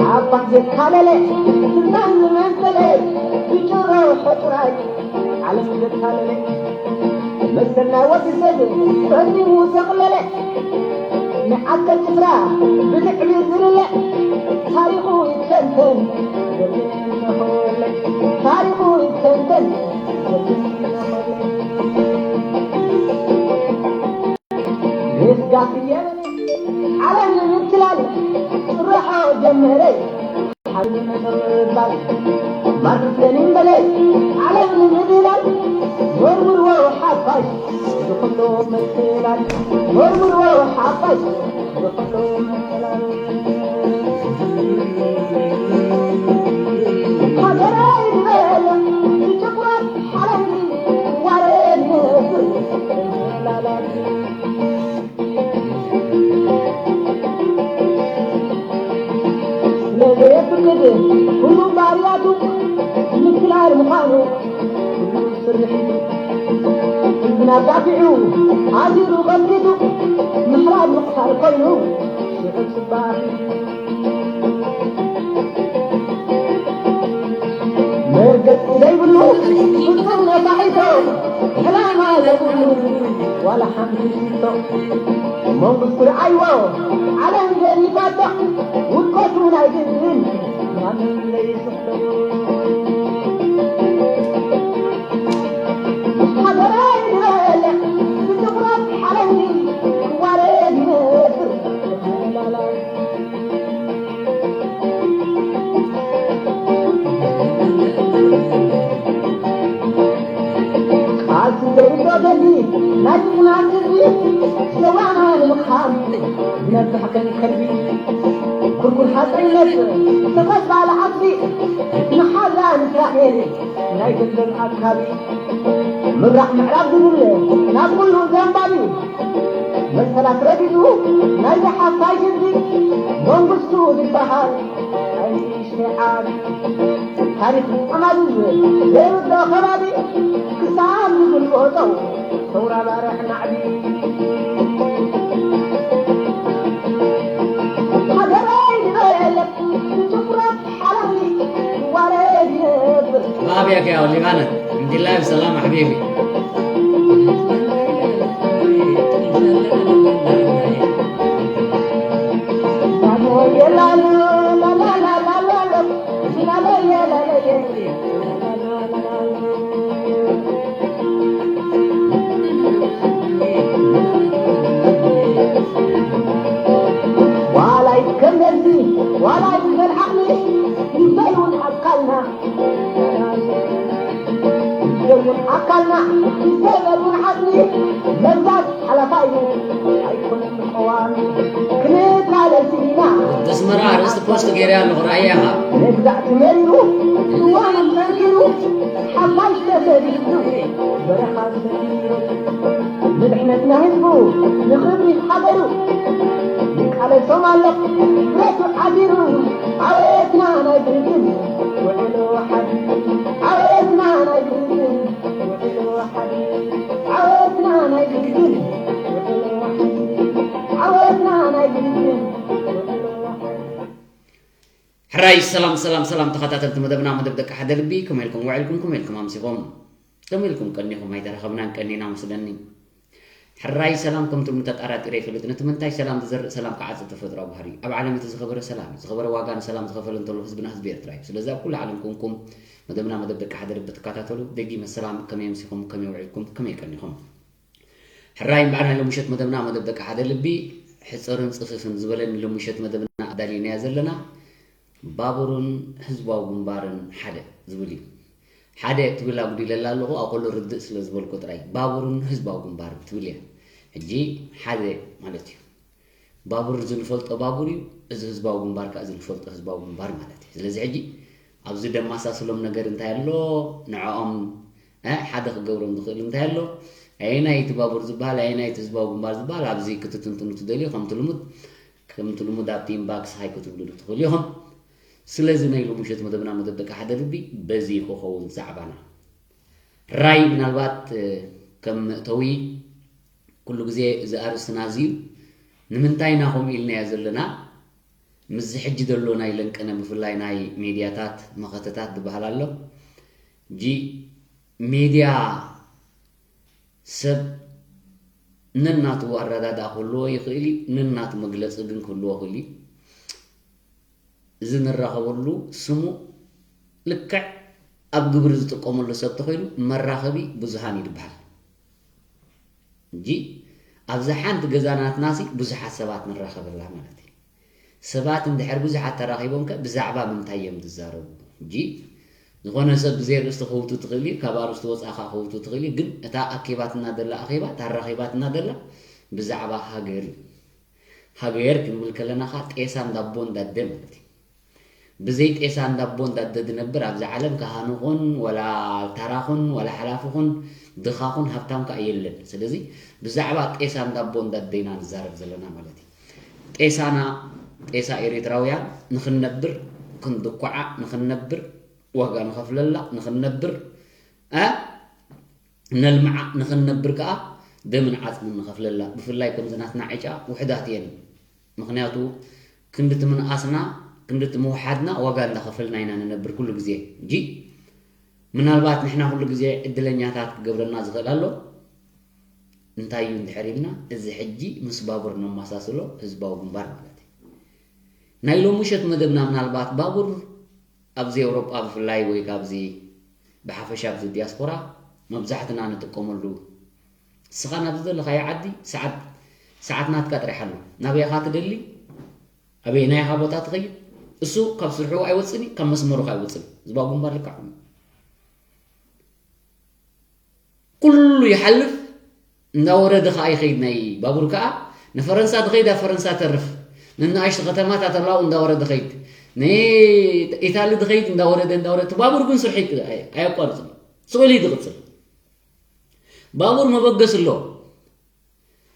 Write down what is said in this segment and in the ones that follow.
ሓፋሽ ዘካለለ ስልጣን ዝመንጠለ ብጭሮ ሕጡራይ ዓለም ዘካለለ መሰል ናይ ወዲ ሰብ ፈጺሙ ዘቕለለ ንዓቀብ ጭፍራ ብትዕቢት ዝልለ ታሪኹ ይተንተን ታሪኹ ይተንተን ገስጋስ እየበለ ዓለም ንምትላል ጭርሖ ጀመረ ሓይሊ ንምባል ማርክስ ለኒን በለ ዓለም ንምድላል መርምርዎ ሓፋሽ ዝኽሎ መሰላል መርምርዎ ሓፋሽ ዝኽሎ መሰላል ሃገረይ ዝበለ ብጭቁራት ሓለንጊ ዋረድ ነብር መላላል ስለዘየፍቅድ ኩሉ ባርያቱ ምክላል ምዃኑ ኩሉ ስርሒቱ ህዝብና ዳፊዑ ኣሲሩ ቀንጢጡ ምሕራድ ምቕታል ኮይኑ ሽዑ ጽባሕ መርገጽ ዘይብሉ ፍጹም ነፋሒቶ ዕላማ ዘይብሉ ዋላ ሓንቲ ሽቶ መንግስቱ ርዓይዎ ዓለም ገሊፋቶ ውድቀቱ ናይ ግድን ማንም ዘይስሕቶ ሃገረይ ዝበለ ብትኹረት ሓለኒ ክዋረድ ይነብር ተመላላይ ቃል ትዘይዶ ደሊ ናይ ምጽናት ህዝቢ ስለዋና ንምቕሓም ዝነብሕ ከም ከልቢ ኩርኩር ሓፀይነት ተቐባል ዓስቢ ንሓዛ ንእስራኤል ናይ ገንዘብ ኣካቢ ምብራቕ ምዕራብ ዝብል ናብ ኩሉ ዘንባቢ መሰላት ረጊጹ ናይ ዝሓፋይ ህዝቢ መንግስቱ ዝበሃል ኣይሽዓቢ ታሪክ ኣማዝዝ ዘይርዶ ከባቢ ክሳብ ዝግልበጦ ሰውራ ባርሕ ናዕቢ ሃገረይ ዝበለት ብትኩረት ሓላሊ ይዋረድ ይነብር ባብያከ ያው ሊባነ እንዲላይ ሰላም ሓቢቢ ዋላይ ከም ነዚ ዋላይ ብዘን ዓቕሊ ንዘይውን ኣካልና ንዘይውን ኣካልና ንዘይበሉን ዓቕሊ መግዛት ሓላፋ እዩ ኣይኮነን ምቀዋም ክንታለል ስኢና ደስመራ ርእስቲ ፖስት ገይረ ኣለኹ ረኣያ ኢኻ መግዛእቲ መሪሩ እዋን ጸንኪሩ ሓፋሽ ተሰዲዱ በረኻ ዝመሪሩ ንድሕነትና ህዝቡ ንኽብሪ ሃገሩ ይቃለሶም ኣሎ ብረቱ ዓቢሩ ዓወትና ናይ ብርግን ውዕሎ ሓዲሩ ዓወትና ናይ ብርግን ውዕሎ ሓዲሩ ዓወትና ናይ ብርግን ውዕሎ ሓዲሩ ዓወትና ናይ ብርግን ውዕሎ ሓዲሩ ሕራይ ሰላም ሰላም ሰላም ተኸታተልቲ መደብና መደብ ደቂ ሓደ ልቢ ከመይ ኢልኩም ውዒልኩም ከመይ ኢልኩም ኣምሲኹም ከመይ ኢልኩም ቀኒኹም ኣይተረኸብናን ቀኒና መስለኒ ሕራይ ሰላም ከም ትብሉ ተጣራጢረ ይፈልጥ ነቲ ምንታይ ሰላም ዝዘርእ ሰላም ክዓጽድ ተፈጥሮኣዊ ባህሪ እዩ ኣብ ዓለም እቲ ዝኸበረ ሰላም እዩ ዝኸበረ ዋጋ ንሰላም ዝኸፈለ እንተሎ ህዝብና ህዝቢ ኤርትራ እዩ ስለዚ ኣብ ኩሉ ዓለም ኮንኩም መደብና መደብ ደቂ ሓደ ልቢ ትከታተሉ ደጊመ ሰላም ከመይ ኣምሲኹም ከመይ ውዒልኩም ከመይ ቀኒኹም ሕራይ እምበኣር ናይ ሎምሸት መደብና መደብ ደቂ ሓደ ልቢ ሕጽርን ጽፍፍን ዝበለን ሎምሸት መደብና ኣዳሊናያ ዘለና ባቡርን ህዝባዊ ግንባርን ሓደ ዝብል እዩ ሓደ ትብል ኣጉዲለላ ኣለኹ ኣቆሎ ርድእ ስለ ዝበልኩ ጥራይ ባቡርን ህዝባዊ ግንባርን ትብል እያ ሕጂ ሓደ ማለት እዩ ባቡር ዝንፈልጦ ባቡር እዩ። እዚ ህዝባዊ ግንባር ከዓ ዝንፈልጦ ህዝባዊ ግንባር ማለት እዩ። ስለዚ ሕጂ ኣብዚ ደማሳስሎም ነገር እንታይ ኣሎ? ንዕኦም እ ሓደ ክገብሮም ዝኽእል እንታይ ኣሎ? ኣየናይ እቲ ባቡር ዝበሃል፣ ኣየናይ እቲ ህዝባዊ ግንባር ዝበሃል፣ ኣብዚ ክትትንትኑ ትደልዩ ከምቲ ልሙድ ከምቲ ልሙድ ኣብቲ ኢንባክስ ሃይ ክትብሉ ትኽእሉ ኢኹም። ስለዚ ናይ ሎምሸት መደብና መደብ ደቂ ሓደ ልቢ በዚ ክኸውን ዛዕባና። ራይ ምናልባት ከም መእተዊ ኩሉ ግዜ እዚ ኣርእስትና እዚ እዩ። ንምንታይ ኢና ከምኡ ኢልናዮ ዘለና? ምስዚ ሕጂ ዘሎ ናይ ለንቀነ ብፍላይ ናይ ሜድያታት መኸተታት ዝበሃል ኣሎ። ጂ ሜድያ ሰብ ነናቱ ኣረዳድኣ ክህልዎ ይኽእል እዩ፣ ነናቱ መግለፂ ግን ክህልዎ ክእል እዩ። እዚ ንራኸበሉ ስሙ ልክዕ ኣብ ግብሪ ዝጥቀመሉ ሰብ ተኾይኑ መራኸቢ ብዙሃን እዩ ዝበሃል። እንጂ ኣብዛ ሓንቲ ገዛ ናትናሲ ብዙሓት ሰባት ንራኸበላ ማለት እዩ። ሰባት እንድሕር ብዙሓት ተራኺቦም ከ ብዛዕባ ምንታይ እዮም ዝዛረቡ? እንጂ ዝኾነ ሰብ ብዘይ ርእስቲ ክህውቱ ትኽእል እዩ፣ ካብ ኣርእስቲ ወፃእኻ ክህውቱ ትኽእል እዩ፣ ግን እታ ኣኬባትና ደላ ኣኼባ፣ እታ ኣራኺባትና ደላ ብዛዕባ ሃገር እዩ። ሃገር ክንብል ከለና ኸዓ ጤሳ እንዳቦ እንዳደ ማለት እዩ። ብዘይ ጤሳ እንዳቦ እንዳደ ዝነብር ኣብዚ ዓለም ካህን ኹን ወላ ታራ ኹን ወላ ሓላፊ ኹን ድኻ ኹን ሃብታም ከዓ የለን። ስለዚ ብዛዕባ ጤሳ እንዳቦ እንዳደ ኢና ንዛረብ ዘለና ማለት እዩ። ጤሳና ጤሳ ኤሪትራውያን ንኽንነብር ክንድኩዓ ንኽንነብር ዋጋ ንኸፍለላ ንኽንነብር እ ነልምዓ ንኽንነብር ከዓ ደምን ዓፅምን ንኸፍለላ። ብፍላይ ከምዚ ናትና ዕጫ ውሕዳት እየን። ምኽንያቱ ክንድቲ ምንኣስና ክንድቲ ምውሓድና ዋጋ እንዳኸፈልና ኢና ንነብር ኩሉ ግዜ። እንጂ ምናልባት ንሕና ኩሉ ግዜ ዕድለኛታት ክገብረና ዝኽእል ኣሎ እንታይ እዩ እንድሕር ኢልና፣ እዚ ሕጂ ምስ ባቡር ነማሳስሎ ህዝባዊ ግንባር ማለት እዩ። ናይ ሎሚ ምሸት መደብና ምናልባት ባቡር ኣብዚ ኤውሮጳ ብፍላይ ወይ ካብዚ ብሓፈሻ ኣብዚ ዲያስፖራ መብዛሕትና ንጥቀመሉ፣ እስኻ ናብ ዝደለኻዮ ዓዲ ሰዓት ሰዓት ናትካ ጥራሕ ኣሎ። ናበይ ኢኻ ትደሊ? ኣበየናይ ኢኻ ቦታ ትኸይድ? እሱ ካብ ስርሑ ኣይወፅን እዩ፣ ካብ መስመሩ ከዓ ኣይወፅን። ህዝባዊ ግንባር ልክዕ ከምኡ። ኩሉ ይሓልፍ እንዳወረደ ከዓ ይኸይድ። ናይ ባቡር ከዓ ንፈረንሳ ትኸይድ ኣብ ፈረንሳ ተርፍ፣ ንናእሽቱ ከተማታት ኣለዋ እንዳወረደ ኸይድ፣ ንኢታሊ ትኸይድ እንዳወረደ እንዳወረደ። እቲ ባቡር ግን ስርሑ ኣየቋርፅን፣ ስቕ ኢሉ እዩ ዝቕፅል። ባቡር መበገሲ ኣለዎ።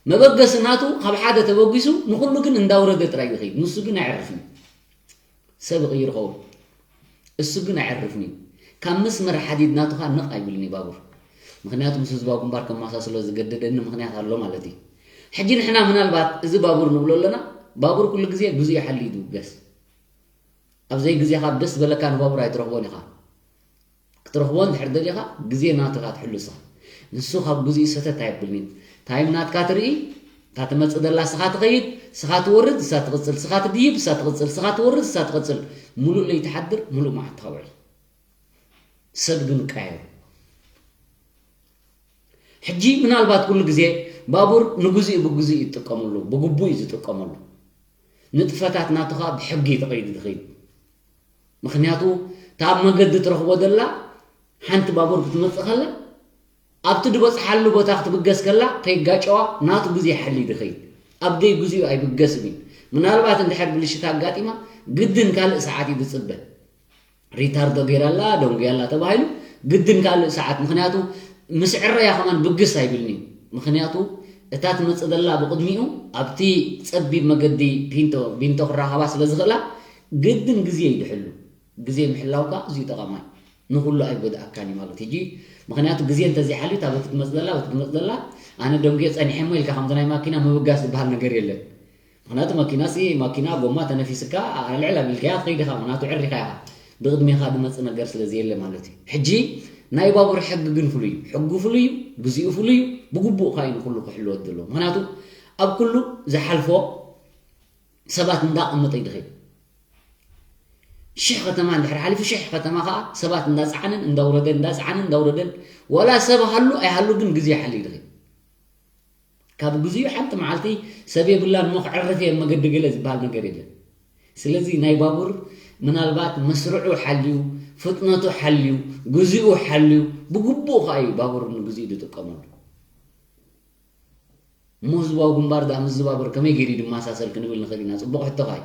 መበገሲ ናቱ ካብ ሓደ ተበጊሱ ንኹሉ ግን እንዳውረደ ጥራይ ዝኸይድ፣ ንሱ ግን ኣየዕርፍን እዩ። ሰብ ይቕይር ኸውን፣ እሱ ግን ኣየዕርፍን እዩ። ካብ መስመር ሓዲድ ናቱ ኸኣ ነቕ ኣይብልን እዩ ባቡር። ምኽንያቱ ምስ ህዝባዊ ግንባር ከማሳስሎ ዝገደደኒ ምኽንያት ኣሎ ማለት እዩ። ሕጂ ንሕና ምናልባት እዚ ባቡር ንብሎ ኣለና፣ ባቡር ኩሉ ግዜ ግዜኡ ሓልዩ እዩ ዝብገስ። ኣብ ዘይግዜኻ ደስ ዝበለካ ንባቡር ኣይትረኽቦን ኢኻ። ክትረኽቦ እንድሕር ደሊኻ ግዜ ናትኻ ትሕሉ ንስኻ። ንሱ ካብ ግዜኡ ሰተት ኣየብልን እዩ። ታይም ናትካ ትርኢ፣ እታ ትመጽእ ዘላ ንስኻ ትኸይድ፣ ንስኻ ትወርድ ንሳ ትቕጽል፣ ንስኻ ትድይብ ንሳ ትቕጽል፣ ንስኻ ትወርድ ንሳ ትቕጽል። ሙሉእ ለይቲ ሓድር ሙሉእ መዓልቲ ከውዕል። ሰብ ግን ይቃየር። ሕጂ ምናልባት ኩሉ ግዜ ባቡር ንግዜኡ ብግዜኡ እዩ ዝጥቀመሉ፣ ብግቡእ እዩ ዝጥቀመሉ። ንጥፈታት ናቱ ኸኣ ብሕጊ እዩ ተቐይዱ ዝኸይድ። ምኽንያቱ እታ ኣብ መገዲ ትረኽቦ ዘላ ሓንቲ ባቡር ክትመጽእ ከላ ኣብቲ ዝበጽሓሉ ቦታ ክትብገስ ከላ ከይጋጨዋ ናቱ ግዜ ሓልዩ ዝኸይድ። ኣብ ደይ ግዜኡ ኣይብገስን እዩ። ምናልባት እንድሕር ብልሽት ኣጋጢማ ግድን ካልእ ሰዓት እዩ ዝጽበ። ሪታርዶ ገይራ ኣላ፣ ደንጉያ ኣላ ተባሂሉ ግድን ካልእ ሰዓት፣ ምኽንያቱ ምስ ዕረያ ከማን ብግስ ኣይብልን እዩ። ምኽንያቱ እታ ትመጽእ ዘላ ብቕድሚኡ ኣብቲ ጸቢብ መገዲ ፒንቶ ቢንቶ ክራኸባ ስለ ዝኽእላ ግድን ግዜ ይድሕሉ። ግዜ ምሕላው ከኣ ኣዝዩ ጠቓማይ ንኹሉ ኣይጎድኣካን እዩ ማለት እዩ። ሕጂ ምኽንያቱ ግዜ እንተዘይሓልዩ እታ በቲ ትመጽእ ዘላ በቲ ትመጽእ ዘላ ኣነ ደንጉየ ጸኒሐ እሞ ኢልካ ከምዚ ናይ ማኪና ምብጋስ ዝበሃል ነገር የለን። ምኽንያቱ መኪናሲ ማኪና ጎማ ተነፊስካ ልዕል ኣቢልካያ ትኸይድ ኢኻ፣ ምኽንያቱ ዕሪኻ ኢኻ፣ ብቕድሜኻ ዝመጽእ ነገር ስለ ዘየለ ማለት እዩ። ሕጂ ናይ ባቡር ሕጊ ግን ፍሉይ እዩ። ሕጉ ፍሉይ እዩ፣ ግዜኡ ፍሉይ እዩ፣ ብግቡእ ከኣ እዩ ንኹሉ ክሕልወት ዘለዎ። ምኽንያቱ ኣብ ኩሉ ዝሓልፎ ሰባት እንዳቐመጠ እዩ ዝኸይድ። ሽሕ ከተማ እንድሕር ሓሊፉ ሽሕ ከተማ ከኣ ሰባት እንዳጸዓነን እንዳውረደን እንዳጸዓነን እንዳውረደን፣ ዋላ ሰብ ሃሉ ኣይሃሉ ግን ግዜ ሓልዩ ይድኸ። ካብ ግዜኡ ሓንቲ መዓልቲ ሰብ የብላን እሞ ክዕርፍ እየ መገዲ ገለ ዝበሃል ነገር የለን። ስለዚ ናይ ባቡር ምናልባት መስርዑ ሓልዩ፣ ፍጥነቱ ሓልዩ፣ ግዜኡ ሓልዩ፣ ብግቡእ ከኣ እዩ ባቡር ንግዜኡ ዝጥቀመሉ። እሞ ህዝባዊ ግንባር ዳኣ ምስ ዝባብር ከመይ ገይሩ ድመሳሰል ክንብል ንኽእል ኢና? ጽቡቕ ሕቶኻ እዩ።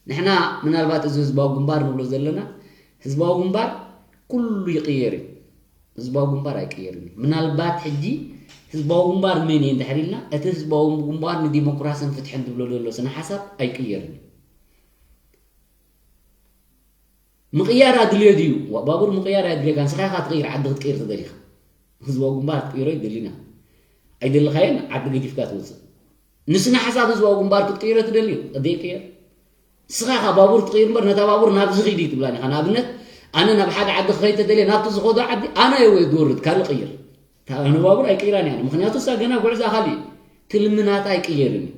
ንሕና ምናልባት እዚ ህዝባዊ ግንባር ንብሎ ዘለና፣ ህዝባዊ ግንባር ኩሉ ይቕየር እዩ። ህዝባዊ ግንባር ኣይቅየርን እዩ። ምናልባት ሕጂ ህዝባዊ ግንባር መን እዩ እንድሕር ኢልና፣ እቲ ህዝባዊ ግንባር ንዲሞክራስን ፍትሕን ዝብሎ ዘሎ ስነ ሓሳብ ኣይቅየርን እዩ። ምቕያር ኣድልዮ ድዩ? ዋ፣ ባቡር ምቕያር ኣድልዮካ፣ ንስኻ ኢኻ ትቕይር፣ ዓዲ ክትቅይር ትደሊኻ። ህዝባዊ ግንባር ክትቅይሮ ይደሊና። ኣይደለኻዮን ዓዲ ገዲፍካ ትወፅእ። ንስነ ሓሳብ ህዝባዊ ግንባር ክትቅይሮ ትደሊ፣ ቅደ ይቅየር። ንስኻ ኢኻ ባቡር ትቕይር እምበር፣ ነታ ባቡር ናብዚ ኺዲ ትብላን ኢኻ። ንኣብነት፣ ኣነ ናብ ሓደ ዓዲ ክኸይድ ተደልየ፣ ናብቲ ዝኸዶ ዓዲ ኣነ እየ ወይ ዝወርድ፣ ካልእ ቅይር። እታ ኣነ ባቡር ኣይቅይራን እያ። ምኽንያቱ እሳ ገና ጉዕዛ ካልእ እዩ። ትልሚ ናታ ኣይቅየርን እዩ።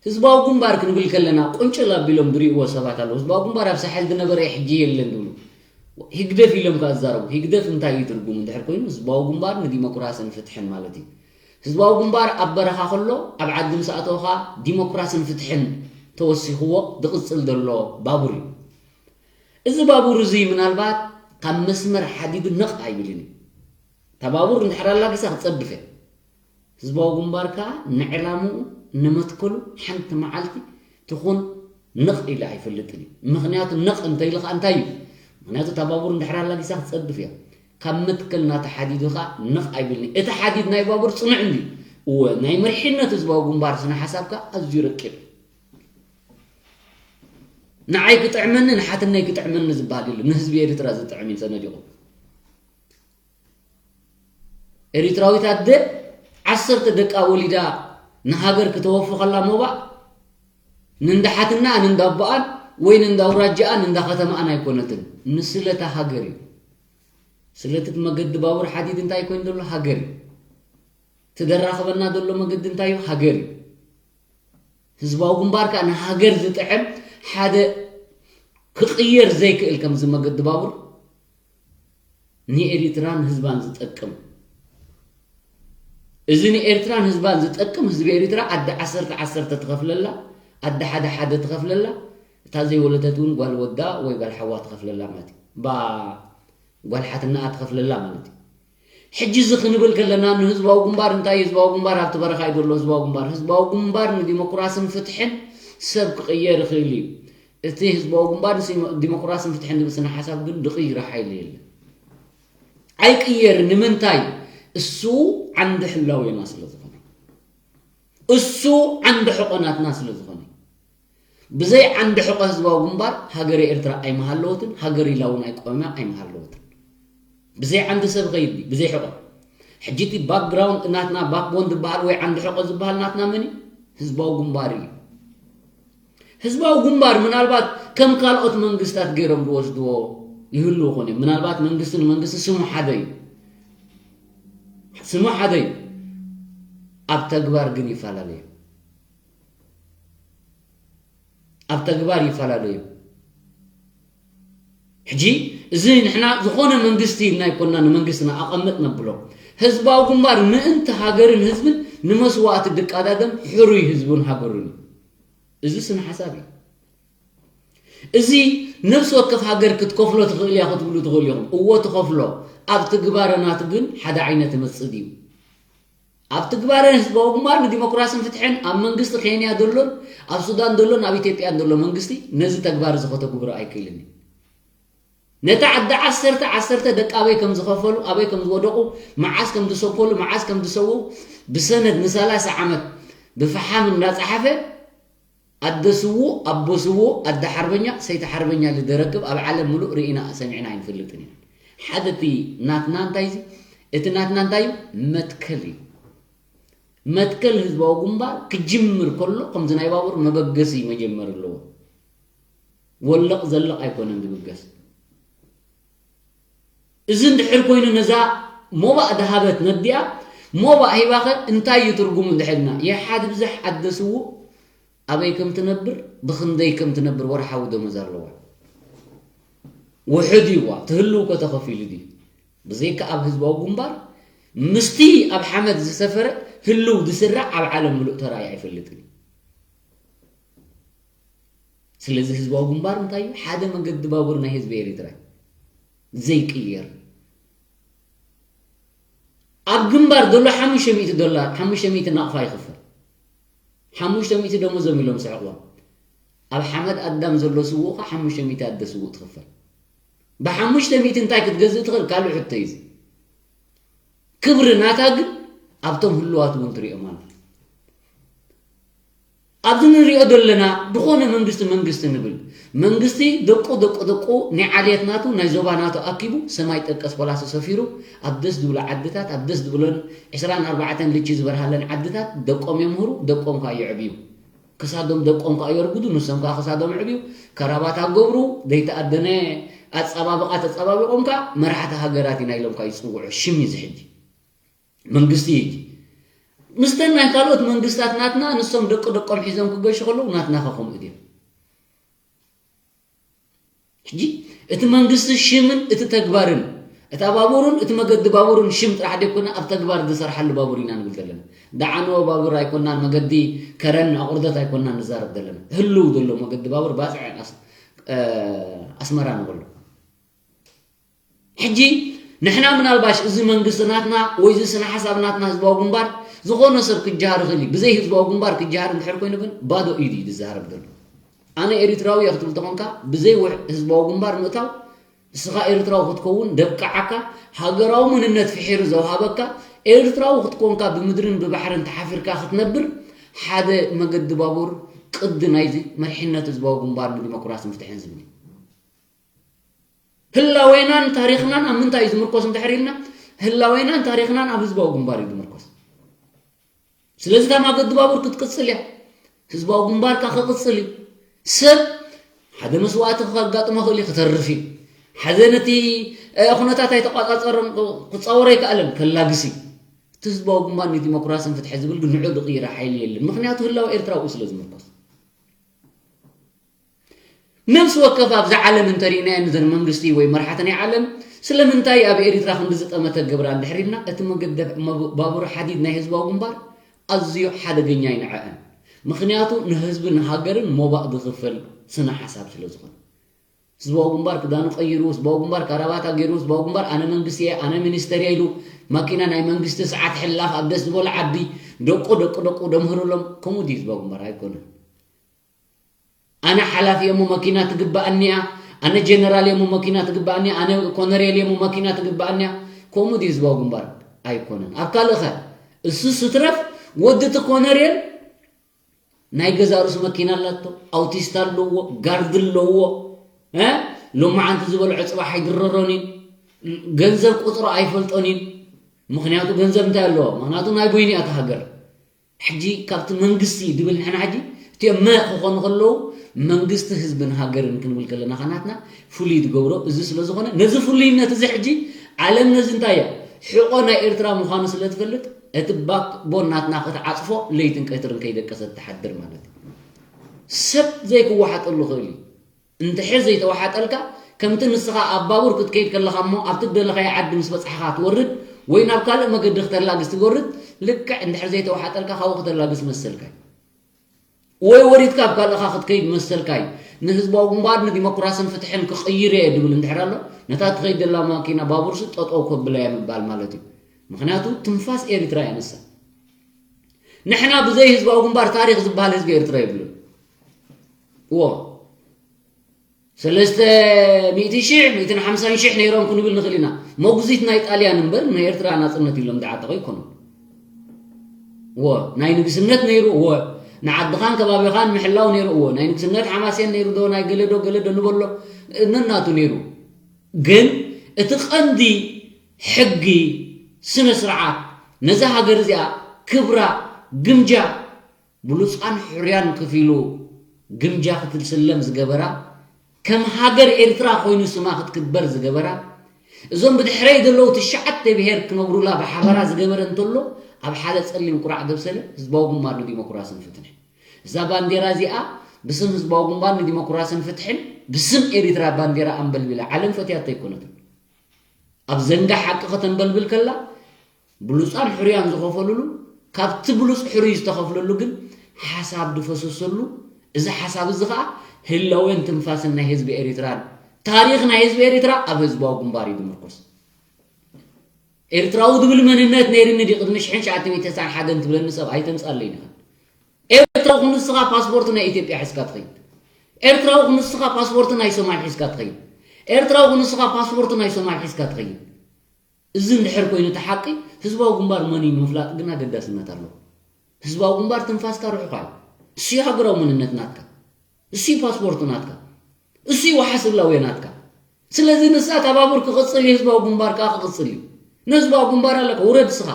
ህዝባዊ ግንባር ክንብል ከለና ቁንጭል ኣቢሎም ዝርእይዎ ሰባት ኣለዉ። ህዝባዊ ግንባር ኣብ ሳሕል ዝነበረ እዩ፣ ሕጂ የለን ዝብሉ። ህግደፍ ኢሎም ከኣ ዝዛረቡ። ህግደፍ እንታይ እዩ ትርጉሙ እንድሕር ኮይኑ፣ ህዝባዊ ግንባር ንዲሞክራስን ፍትሕን ማለት እዩ። ህዝባዊ ግንባር ኣብ በረኻ ከሎ፣ ኣብ ዓዲ ምስ ኣተወ ከኣ ዲሞክራስን ፍትሕን ተወሲኽዎ ዝቕጽል ዘሎ ባቡር እዩ። እዚ ባቡር እዚ ምናልባት ካብ መስመር ሓዲዱ ነቕ ኣይብልን እዩ። እታ ባቡር እንድሕር ኣላጊሳ ክትጸድፍ እያ። ህዝባዊ ግንባር ከኣ ንዕላምኡ ንመትከሉ ሓንቲ መዓልቲ ትኹን ነቕ ኢሉ ኣይፈልጥን እዩ። ምኽንያቱ ነቕ እንተኢሉ ከኣ እንታይ እዩ? ምኽንያቱ እታ ባቡር እንድሕር ኣላጊሳ ክትጸድፍ እያ። ካብ መትከል ናታ ሓዲዱ ከኣ ነቕ ኣይብልን እዩ። እቲ ሓዲድ ናይ ባቡር ጽኑዕ እንድዩ። እወ፣ ናይ መሪሕነት ህዝባዊ ግንባር ስነ ሓሳብ ከኣ ኣዝዩ ረቂቕ እዩ። ንዓይ ክጥዕመኒ፣ ንሓትነይ ክጥዕመኒ ዝበሃል የለን። ንህዝቢ ኤርትራ ዝጥዕም እዩ ሰነዲቑ። ኤሪትራዊት ኣደ ዓሰርተ ደቃ ወሊዳ ንሃገር ክተወፊ ከላ ሞባእ ንእንዳ ሓትናኣን እንዳ ኣቦኣን ወይ ንእንዳ ኣውራጃኣን እንዳ ከተማኣን ኣይኮነትን። ንስለታ ሃገር እዩ። ስለቲ እቲ መገዲ ባቡር ሓዲድ እንታይ ኮይኑ ዘሎ ሃገር እዩ። ትደራኽበና ዘሎ መገዲ እንታይ እዩ? ሃገር እዩ። ህዝባዊ ግንባር ከኣ ንሃገር ዝጥዕም ሓደ ክቕየር ዘይክእል ከምዚ መገዲ ባቡር ንኤሪትራን ህዝባን ዝጠቅም፣ እዚ ንኤርትራን ህዝባን ዝጠቅም፣ ህዝቢ ኤሪትራ ኣደ ዓሰርተ ዓሰርተ ትኸፍለላ፣ ኣደ ሓደ ሓደ ትኸፍለላ፣ እታ ዘይወለደት እውን ጓል ወዳ ወይ ጓል ሓዋ ትኸፍለላ ማለት እዩ። ባ ጓል ሓትናኣ ትኸፍለላ ማለት እዩ። ሕጂ እዚ ክንብል ከለና ንህዝባዊ ግንባር እንታይ እዩ? ህዝባዊ ግንባር ኣብቲ በረኻ እዩ ዘሎ ህዝባዊ ግንባር። ህዝባዊ ግንባር ንዲሞክራስን ፍትሕን ሰብ ክቕየር ይኽእል እዩ። እቲ ህዝባዊ ግንባር ንሲ-፣ ዲሞክራስን ፍትሕን ዝብል ስነ ሓሳብ ግን ዝቕይሮ ሓይሊ የለን። ኣይቅየርን። ንምንታይ? እሱ ዓንዲ ሕላዌና ስለ ዝኾነ። እሱ ዓንዲ ሕቖ ናትና ስለ ዝኾነ። ብዘይ ዓንዲ ሕቖ ህዝባዊ ግንባር ሃገረ ኤርትራ ኣይምሃለወትን፣ ሃገር ኢላ እውን ኣይቆመ ኣይምሃለወትን። ብዘይ ዓንዲ ሰብ ኸይዲ፣ ብዘይ ሕቖ። ሕጂ እቲ ባክግራውንድ ናትና ባክቦን ዝበሃል ወይ ዓንዲ ሕቖ ዝበሃል ናትና መን እዩ? ህዝባዊ ግንባር እዩ። ህዝባዊ ግንባር ምናልባት ከም ካልኦት መንግስታት ገይሮም ዝወስድዎ ይህልው ይኾን እዮም። ምናልባት መንግስቲ ንመንግስቲ ስሙ ሓደ እዩ። ስሙ ሓደ እዩ። ኣብ ተግባር ግን ይፈላለዩ። ኣብ ተግባር ይፈላለዩ። ሕጂ እዚ ንሕና ዝኾነ መንግስቲ ኢልና ኣይኮንና ንመንግስትና ኣቐምጥ ነብሎ። ህዝባዊ ግንባር ምእንቲ ሃገርን ህዝብን ንመስዋእቲ ድቃዳደም ሕሩይ ህዝቡን ሃገሩን እዩ። እዚ ስነ ሓሳብ እዩ። እዚ ነፍሲ ወከፍ ሃገር ክትከፍሎ ትኽእል እያ ክትብሉ ትኽእሉ ኢኹም። እዎ ትኸፍሎ። ኣብ ትግባረ ናቱ ግን ሓደ ዓይነት ይመጽእ ድዩ? ኣብ ትግባረ ህዝባዊ ግንባር ንዲሞክራስን ፍትሕን ኣብ መንግስቲ ኬንያ ዘሎን ኣብ ሱዳን ዘሎን ኣብ ኢትዮጵያን ዘሎ መንግስቲ ነዚ ተግባር እዚ ከተግብሮ ኣይክእልን እዩ። ነታ ዓዲ ዓሰርተ ዓሰርተ ደቂ ኣበይ ከም ዝኸፈሉ፣ ኣበይ ከም ዝወደቑ፣ መዓስ ከም ዝሰኮሉ፣ መዓስ ከም ዝሰዉ ብሰነድ ንሰላሳ ዓመት ብፈሓም እንዳጸሓፈ ኣደ ስዉእ፣ ኣቦ ስዉእ፣ ኣደ ሓርበኛ፣ ሰይቲ ሓርበኛ ልደረክብ ኣብ ዓለም ምሉእ ርኢና ሰሚዕና ኣይንፈልጥን ኢና። ሓደ እቲ ናትና እንታይ እዚ? እቲ ናትና እንታይ እዩ? መትከል እዩ። መትከል ህዝባዊ ግንባር ክጅምር ከሎ ከምዚ ናይ ባቡር መበገሲ መጀመር ኣለዎ። ወለቕ ዘለቕ ኣይኮነን ዝብገስ። እዚ እንድሕር ኮይኑ ነዛ ሞባእ ድሃበት ነዲኣ ሞባእ ሂባኸ እንታይ እዩ ትርጉሙ እንድሕር ኢልና? የሓድ ብዘሕ ኣደ ስዉእ ኣበይ ከም ትነብር፣ ብኽንደይ ከም ትነብር ወርሓዊ ደሞዝ ኣለዋ። ውሑድ እዩ እዋ፣ ትህልው እኮ ተኸፊሉ ድዩ? ብዘይካ ኣብ ህዝባዊ ግንባር ምስቲ ኣብ ሓመድ ዝሰፈረ ህልው ዝስራዕ ኣብ ዓለም ምሉእ ተራእዩ ኣይፈልጥን እዩ። ስለዚ ህዝባዊ ግንባር እንታይ እዩ? ሓደ መገዲ ባቡር ናይ ህዝቢ ኤሪትራ እዩ። ዘይቅየር። ኣብ ግንባር ዘሎ ሓሙሽተ ሚእቲ ዶላር፣ ሓሙሽተ ሚእቲ ናቕፋ ይኽፈል። ሓሙሽተ ሚእቲ ደሞዞም ኢሎም ስሕቕዎም። ኣብ ሓመድ ኣዳም ዘሎ ስውእ ኸዓ ሓሙሽተ ሚእቲ ኣደ ስውእ ትኽፈል። ብሓሙሽተ ሚእቲ እንታይ ክትገዝእ ትኽእል? ካልእ ሕቶ እዩ እዚ። ክብሪ ናታ ግን ኣብቶም ህልዋት እውን ትሪኦም ኣላ። ኣብዚ ንሪኦ ዘለና ዝኾነ መንግስቲ መንግስቲ ንብል። መንግስቲ ደቁ ደቁ ደቁ ናይ ዓሌት ናቱ ናይ ዞባ ናቱ ኣኪቡ ሰማይ ጠቀስ ፖላሲ ሰፊሩ ኣብ ደስ ዝብሉ ዓድታት ኣብ ደስ ዝብለን ዕስራን ኣርባዕተን ልቺ ዝበርሃለን ዓድታት ደቆም የምህሩ፣ ደቆም ከዓ የዕብዩ። ክሳዶም ደቆም ከዓ የርጉዱ፣ ንሶም ከዓ ክሳዶም ዕብዩ፣ ከራባት ኣገብሩ፣ ዘይተኣደነ ኣጸባብቓ ተጸባቢቖም ከዓ መራሕቲ ሃገራት ኢና ኢሎም ከዓ ይጽውዑ። ሽም እዩ እዚ ሕጂ። መንግስቲ እዩ። ምስተን ናይ ካልኦት መንግስታት ናትና ንሶም ደቂ ደቆም ሒዞም ክገሹ ከለዉ ናትና ከ ከምኡ ድዮም? ሕጂ እቲ መንግስቲ ሽምን እቲ ተግባርን እታ ባቡርን እቲ መገዲ ባቡርን ሽም ጥራሕ ደይኮነ ኣብ ተግባር ዝሰርሓሉ ባቡር ኢና ንብል ዘለና። ደዓንዎ ባቡር ኣይኮናን፣ መገዲ ከረን ኣቑርደት ኣይኮናን ንዛረብ ዘለና። ህልው ዘሎ መገዲ ባቡር ባጽዕ ኣስ-፣ እ፣ ኣስመራ ንበሎ። ሕጂ ንሕና ምናልባሽ እዚ መንግስቲ ናትና ወይ እዚ ስነ ሓሳብ ናትና ህዝባዊ ግንባር ዝኾነ ሰብ ክጀሃር ይኽእል እዩ። ብዘይ ህዝባዊ ግንባር ክጀሃር እንድሕር ኮይኑ ግን ባዶ ኢዱ እዩ ዝዛረብ ዘሎ። ኣነ ኤሪትራዊ እየ ክትብል ተኾንካ ብዘይ ውሕ-፣ ህዝባዊ ግንባር ምእታው ንስኻ ኤርትራዊ ክትከውን ደብቅዓካ፣ ሃገራዊ መንነት ፍሒሩ ዘውሃበካ፣ ኤርትራዊ ክትኮንካ ብምድርን ብባሕርን ተሓፊርካ ክትነብር ሓደ መገዲ ባቡር ቅዲ ናይዚ መሪሕነት ህዝባዊ ግንባር ንዲሞክራስን ፍትሕን ዝብል እዩ። ህላዌናን ታሪኽናን ኣብ ምንታይ እዩ ዝምርኮስ እንድሕር ኢልና፣ ህላዌናን ታሪኽናን ኣብ ህዝባዊ ግንባር እዩ ዝምርኮስ። ስለዚ እታ መገዲ ባቡር ክትቅጽል እያ። ህዝባዊ ግንባርካ ክቕጽል እዩ። ሰብ ሓደ መስዋእቲ ከጋጥሞ ክእል እዩ፣ ክተርፍ እዩ። ሓደ ነቲ፣ እ፣ ኩነታት ኣይተቋጻጸሮን ክጻወሮ ኣይከኣለን፣ ከላግስ እዩ። እቲ ህዝባዊ ግንባር ንዲሞክራስን ፍትሒ ዝብል ግን ንዕኡ ዝቕይራ ሓይሊ የለን። ምኽንያቱ ህላወ ኤርትራ ኣብኡ ስለ ዝምርኮስ። ነፍሲ ወከፍ ኣብዛ ዓለም እንተሪእናየን እዘን መንግስቲ ወይ መራሕቲ ናይ ዓለም ስለምንታይ ኣብ ኤሪትራ ክንዲ ዝጠመተ ገብራ እንድሕር ኢልና፣ እቲ መገዲ መብ-፣ ባቡር ሓዲድ ናይ ህዝባዊ ግንባር ኣዝዩ ሓደገኛ እዩ ንዐአን። ምኽንያቱ ንህዝብን ንሃገርን ሞባእ ዝኽፈል ስነ ሓሳብ ስለ ዝኾነ። ህዝባዊ ግንባር ክዳኑ ቀይሩ፣ ህዝባዊ ግንባር ካራባታ ገይሩ፣ ህዝባዊ ግንባር ኣነ መንግስቲ እየ፣ ኣነ ሚኒስተር እየ ኢሉ ማኪና ናይ መንግስቲ ሰዓት ሕላፍ ኣብ ደስ ዝበሎ ዓዲ ደቁ ደቁ ደቁ ደምህሩሎም። ከምኡ ድዩ ህዝባዊ ግንባር? ኣይኮነን። ኣነ ሓላፊ እየ እሞ መኪና ትግባኣኒ እያ፣ ኣነ ጀነራል እየ እሞ መኪና ትግባኣኒ እያ፣ ኣነ ኮነሬል እየ እሞ መኪና ትግባኣኒ እያ። ከምኡ ድዩ ህዝባዊ ግንባር? ኣይኮነን። ኣብ ካልእ ኸ? እሱ ስትረፍ ወዲ እቲ ኮነሬል ናይ ገዛ ርእሱ መኪና ኣላቶ፣ ኣውቲስታ ኣለዎ፣ ጋርድ ኣለዎ። እ? ሎማዓንቲ ዝበልዖ ጽባሕ ኣይድረሮን እዩ። ገንዘብ ቁጽሩ ኣይፈልጦን እዩ። ምኽንያቱ ገንዘብ እንታይ ኣለዎ? ምኽንያቱ ናይ ቦይኒ እያ እታ ሃገር። ሕጂ ካብቲ መንግስቲ ድብል ንሕና ሕጂ እቲኦም መ ክኾኑ ከለዉ መንግስቲ ህዝብን ሃገርን ክንብል ከለና ኸናትና ፍሉይ ዝገብሮ እዚ ስለ ዝኾነ ነዚ ፍሉይነት እዚ ሕጂ ዓለም ነዚ እንታይ እያ ሕቆ ናይ ኤርትራ ምዃኑ ስለ ትፈልጥ እቲ ባክቦን ናትና ክትዓጽፎ ለይትን ቀትርን ከይደቀሰት ትሓድር ማለት እዩ። ሰብ ዘይክወሓጠሉ ክእል እዩ። እንድሕር ዘይተወሓጠልካ፣ ከምቲ ንስኻ ኣብ ባቡር ክትከይድ ከለኻ እሞ ኣብቲ ደለኻዮ ዓዲ ምስ በጻሕኻ ትወርድ ወይ ናብ ካልእ መገዲ ክተላግስ ትወርድ፣ ልክዕ እንድሕር ዘይተወሓጠልካ ካብኡ ክተላግስ መሰልካ እዩ። ወይ ወሪድካ ኣብ ካልእኻ ክትከይድ መሰልካ እዩ። ንህዝባዊ ግንባር ንዲሞክራስን ፍትሕን ክቕይር እየ ድብል እንድሕር ኣሎ፣ ነታ ትኸይድ ዘላ ማኪና ባቡርሲ ጠጠው ከብላ እየ ምባል ማለት እዩ። ምኽንያቱ ትንፋስ ኤሪትራ እያ ንሳ። ንሕና ብዘይ ህዝባዊ ግንባር ታሪኽ ዝበሃል ህዝቢ ኤርትራ የብሉን። እዎ። ሰለስተ ሚእቲ ሺሕ፣ ሚእትን ሓምሳን ሺሕ ነይሮም ክንብል ንኽእል ኢና። መጉዚት ናይ ጣልያን እምበር ናይ ኤርትራ ናጽነት ኢሎም ዝዓጠቑ ኣይኮኑን። እዎ፣ ናይ ንግስነት ነይሩ፣ እዎ፣ ንዓድኻን ከባቢኻን ምሕላው ነይሩ፣ እዎ፣ ናይ ንግስነት ሓማሴን ነይሩ ዶ፣ ናይ ገለዶ ገለዶ ንበሎ ነናቱ ነይሩ። ግን እቲ ቀንዲ ሕጊ፣ ስነ ስርዓት፣ ነዛ ሃገር እዚኣ ክብራ፣ ግምጃ፣ ብሉጻን ሕሩያን ከፊሉ ግምጃ ክትስለም ዝገበራ፣ ከም ሃገር ኤርትራ ኮይኑ ስማ ክትክበር ዝገበራ፣ እዞም ብድሕረይ ዘለዉ ትሽዓተ ብሄር ክነብሩላ ብሓበራ ዝገበረ እንተሎ፣ ኣብ ሓደ ጸሊም ቁራዕ ዘብሰለ ህዝባዊ ግንባር ንዲሞክራስን ፍትሕን። እዛ ባንዴራ እዚኣ ብስም ህዝባዊ ግንባር ንዲሞክራስን ፍትሕን፣ ብስም ኤሪትራ ባንዴራ ኣንበልቢላ፣ ዓለም ፈትያቶ ኣይኮነትን። ኣብ ዘንጋ ሓቂ ከተንበልብል ከላ፣ ብሉጻን ሕሩያን ዝኸፈልሉ፣ ካብቲ ብሉጽ ሕሩይ ዝተኸፍለሉ ግን ሓሳብ ዝፈሰሰሉ፣ እዚ ሓሳብ እዚ ኸኣ ህላዌን ትንፋስን ናይ ህዝቢ ኤሪትራን፣ ታሪኽ ናይ ህዝቢ ኤሪትራ ኣብ ህዝባዊ ግንባር እዩ ዝምርኮስ። ኤርትራዊ ዝብል መንነት ነይርኒ ድዩ ቅድሚ ሽሕን ትሽዓተ ሚእትን ተስዓን ሓደን ትብለኒ ሰብ ኣይተምጻለይ ኢኻ። ኤርትራዊ ንስኻ ፓስፖርት ናይ ኢትዮጵያ ሒዝካ ትኸይድ። ኤርትራዊ ንስኻ ፓስፖርት ናይ ሶማል ሒዝካ ትኸይድ። ኤርትራዊ ንስኻ ፓስፖርት ናይ ሶማል ሒዝካ ትኸይድ። እዚ እንድሕር ኮይኑ እቲ ሓቂ ህዝባዊ ግንባር መን እዩ ንምፍላጥ ግን ኣገዳስነት ኣለዎ። ህዝባዊ ግንባር ትንፋስካ ርሑኻ እዩ። እሱ ሃገራዊ መንነት ናትካ፣ እሱ ፓስፖርት ናትካ፣ እሱ ዋሓስ ህላዌ ናትካ። ስለዚ ንሳ ካብ ባቡር ክቕጽል እዩ፣ ህዝባዊ ግንባር ከዓ ክቕጽል እዩ። ንህዝባዊ ግንባር ኣለካ ውረድ እስኻ።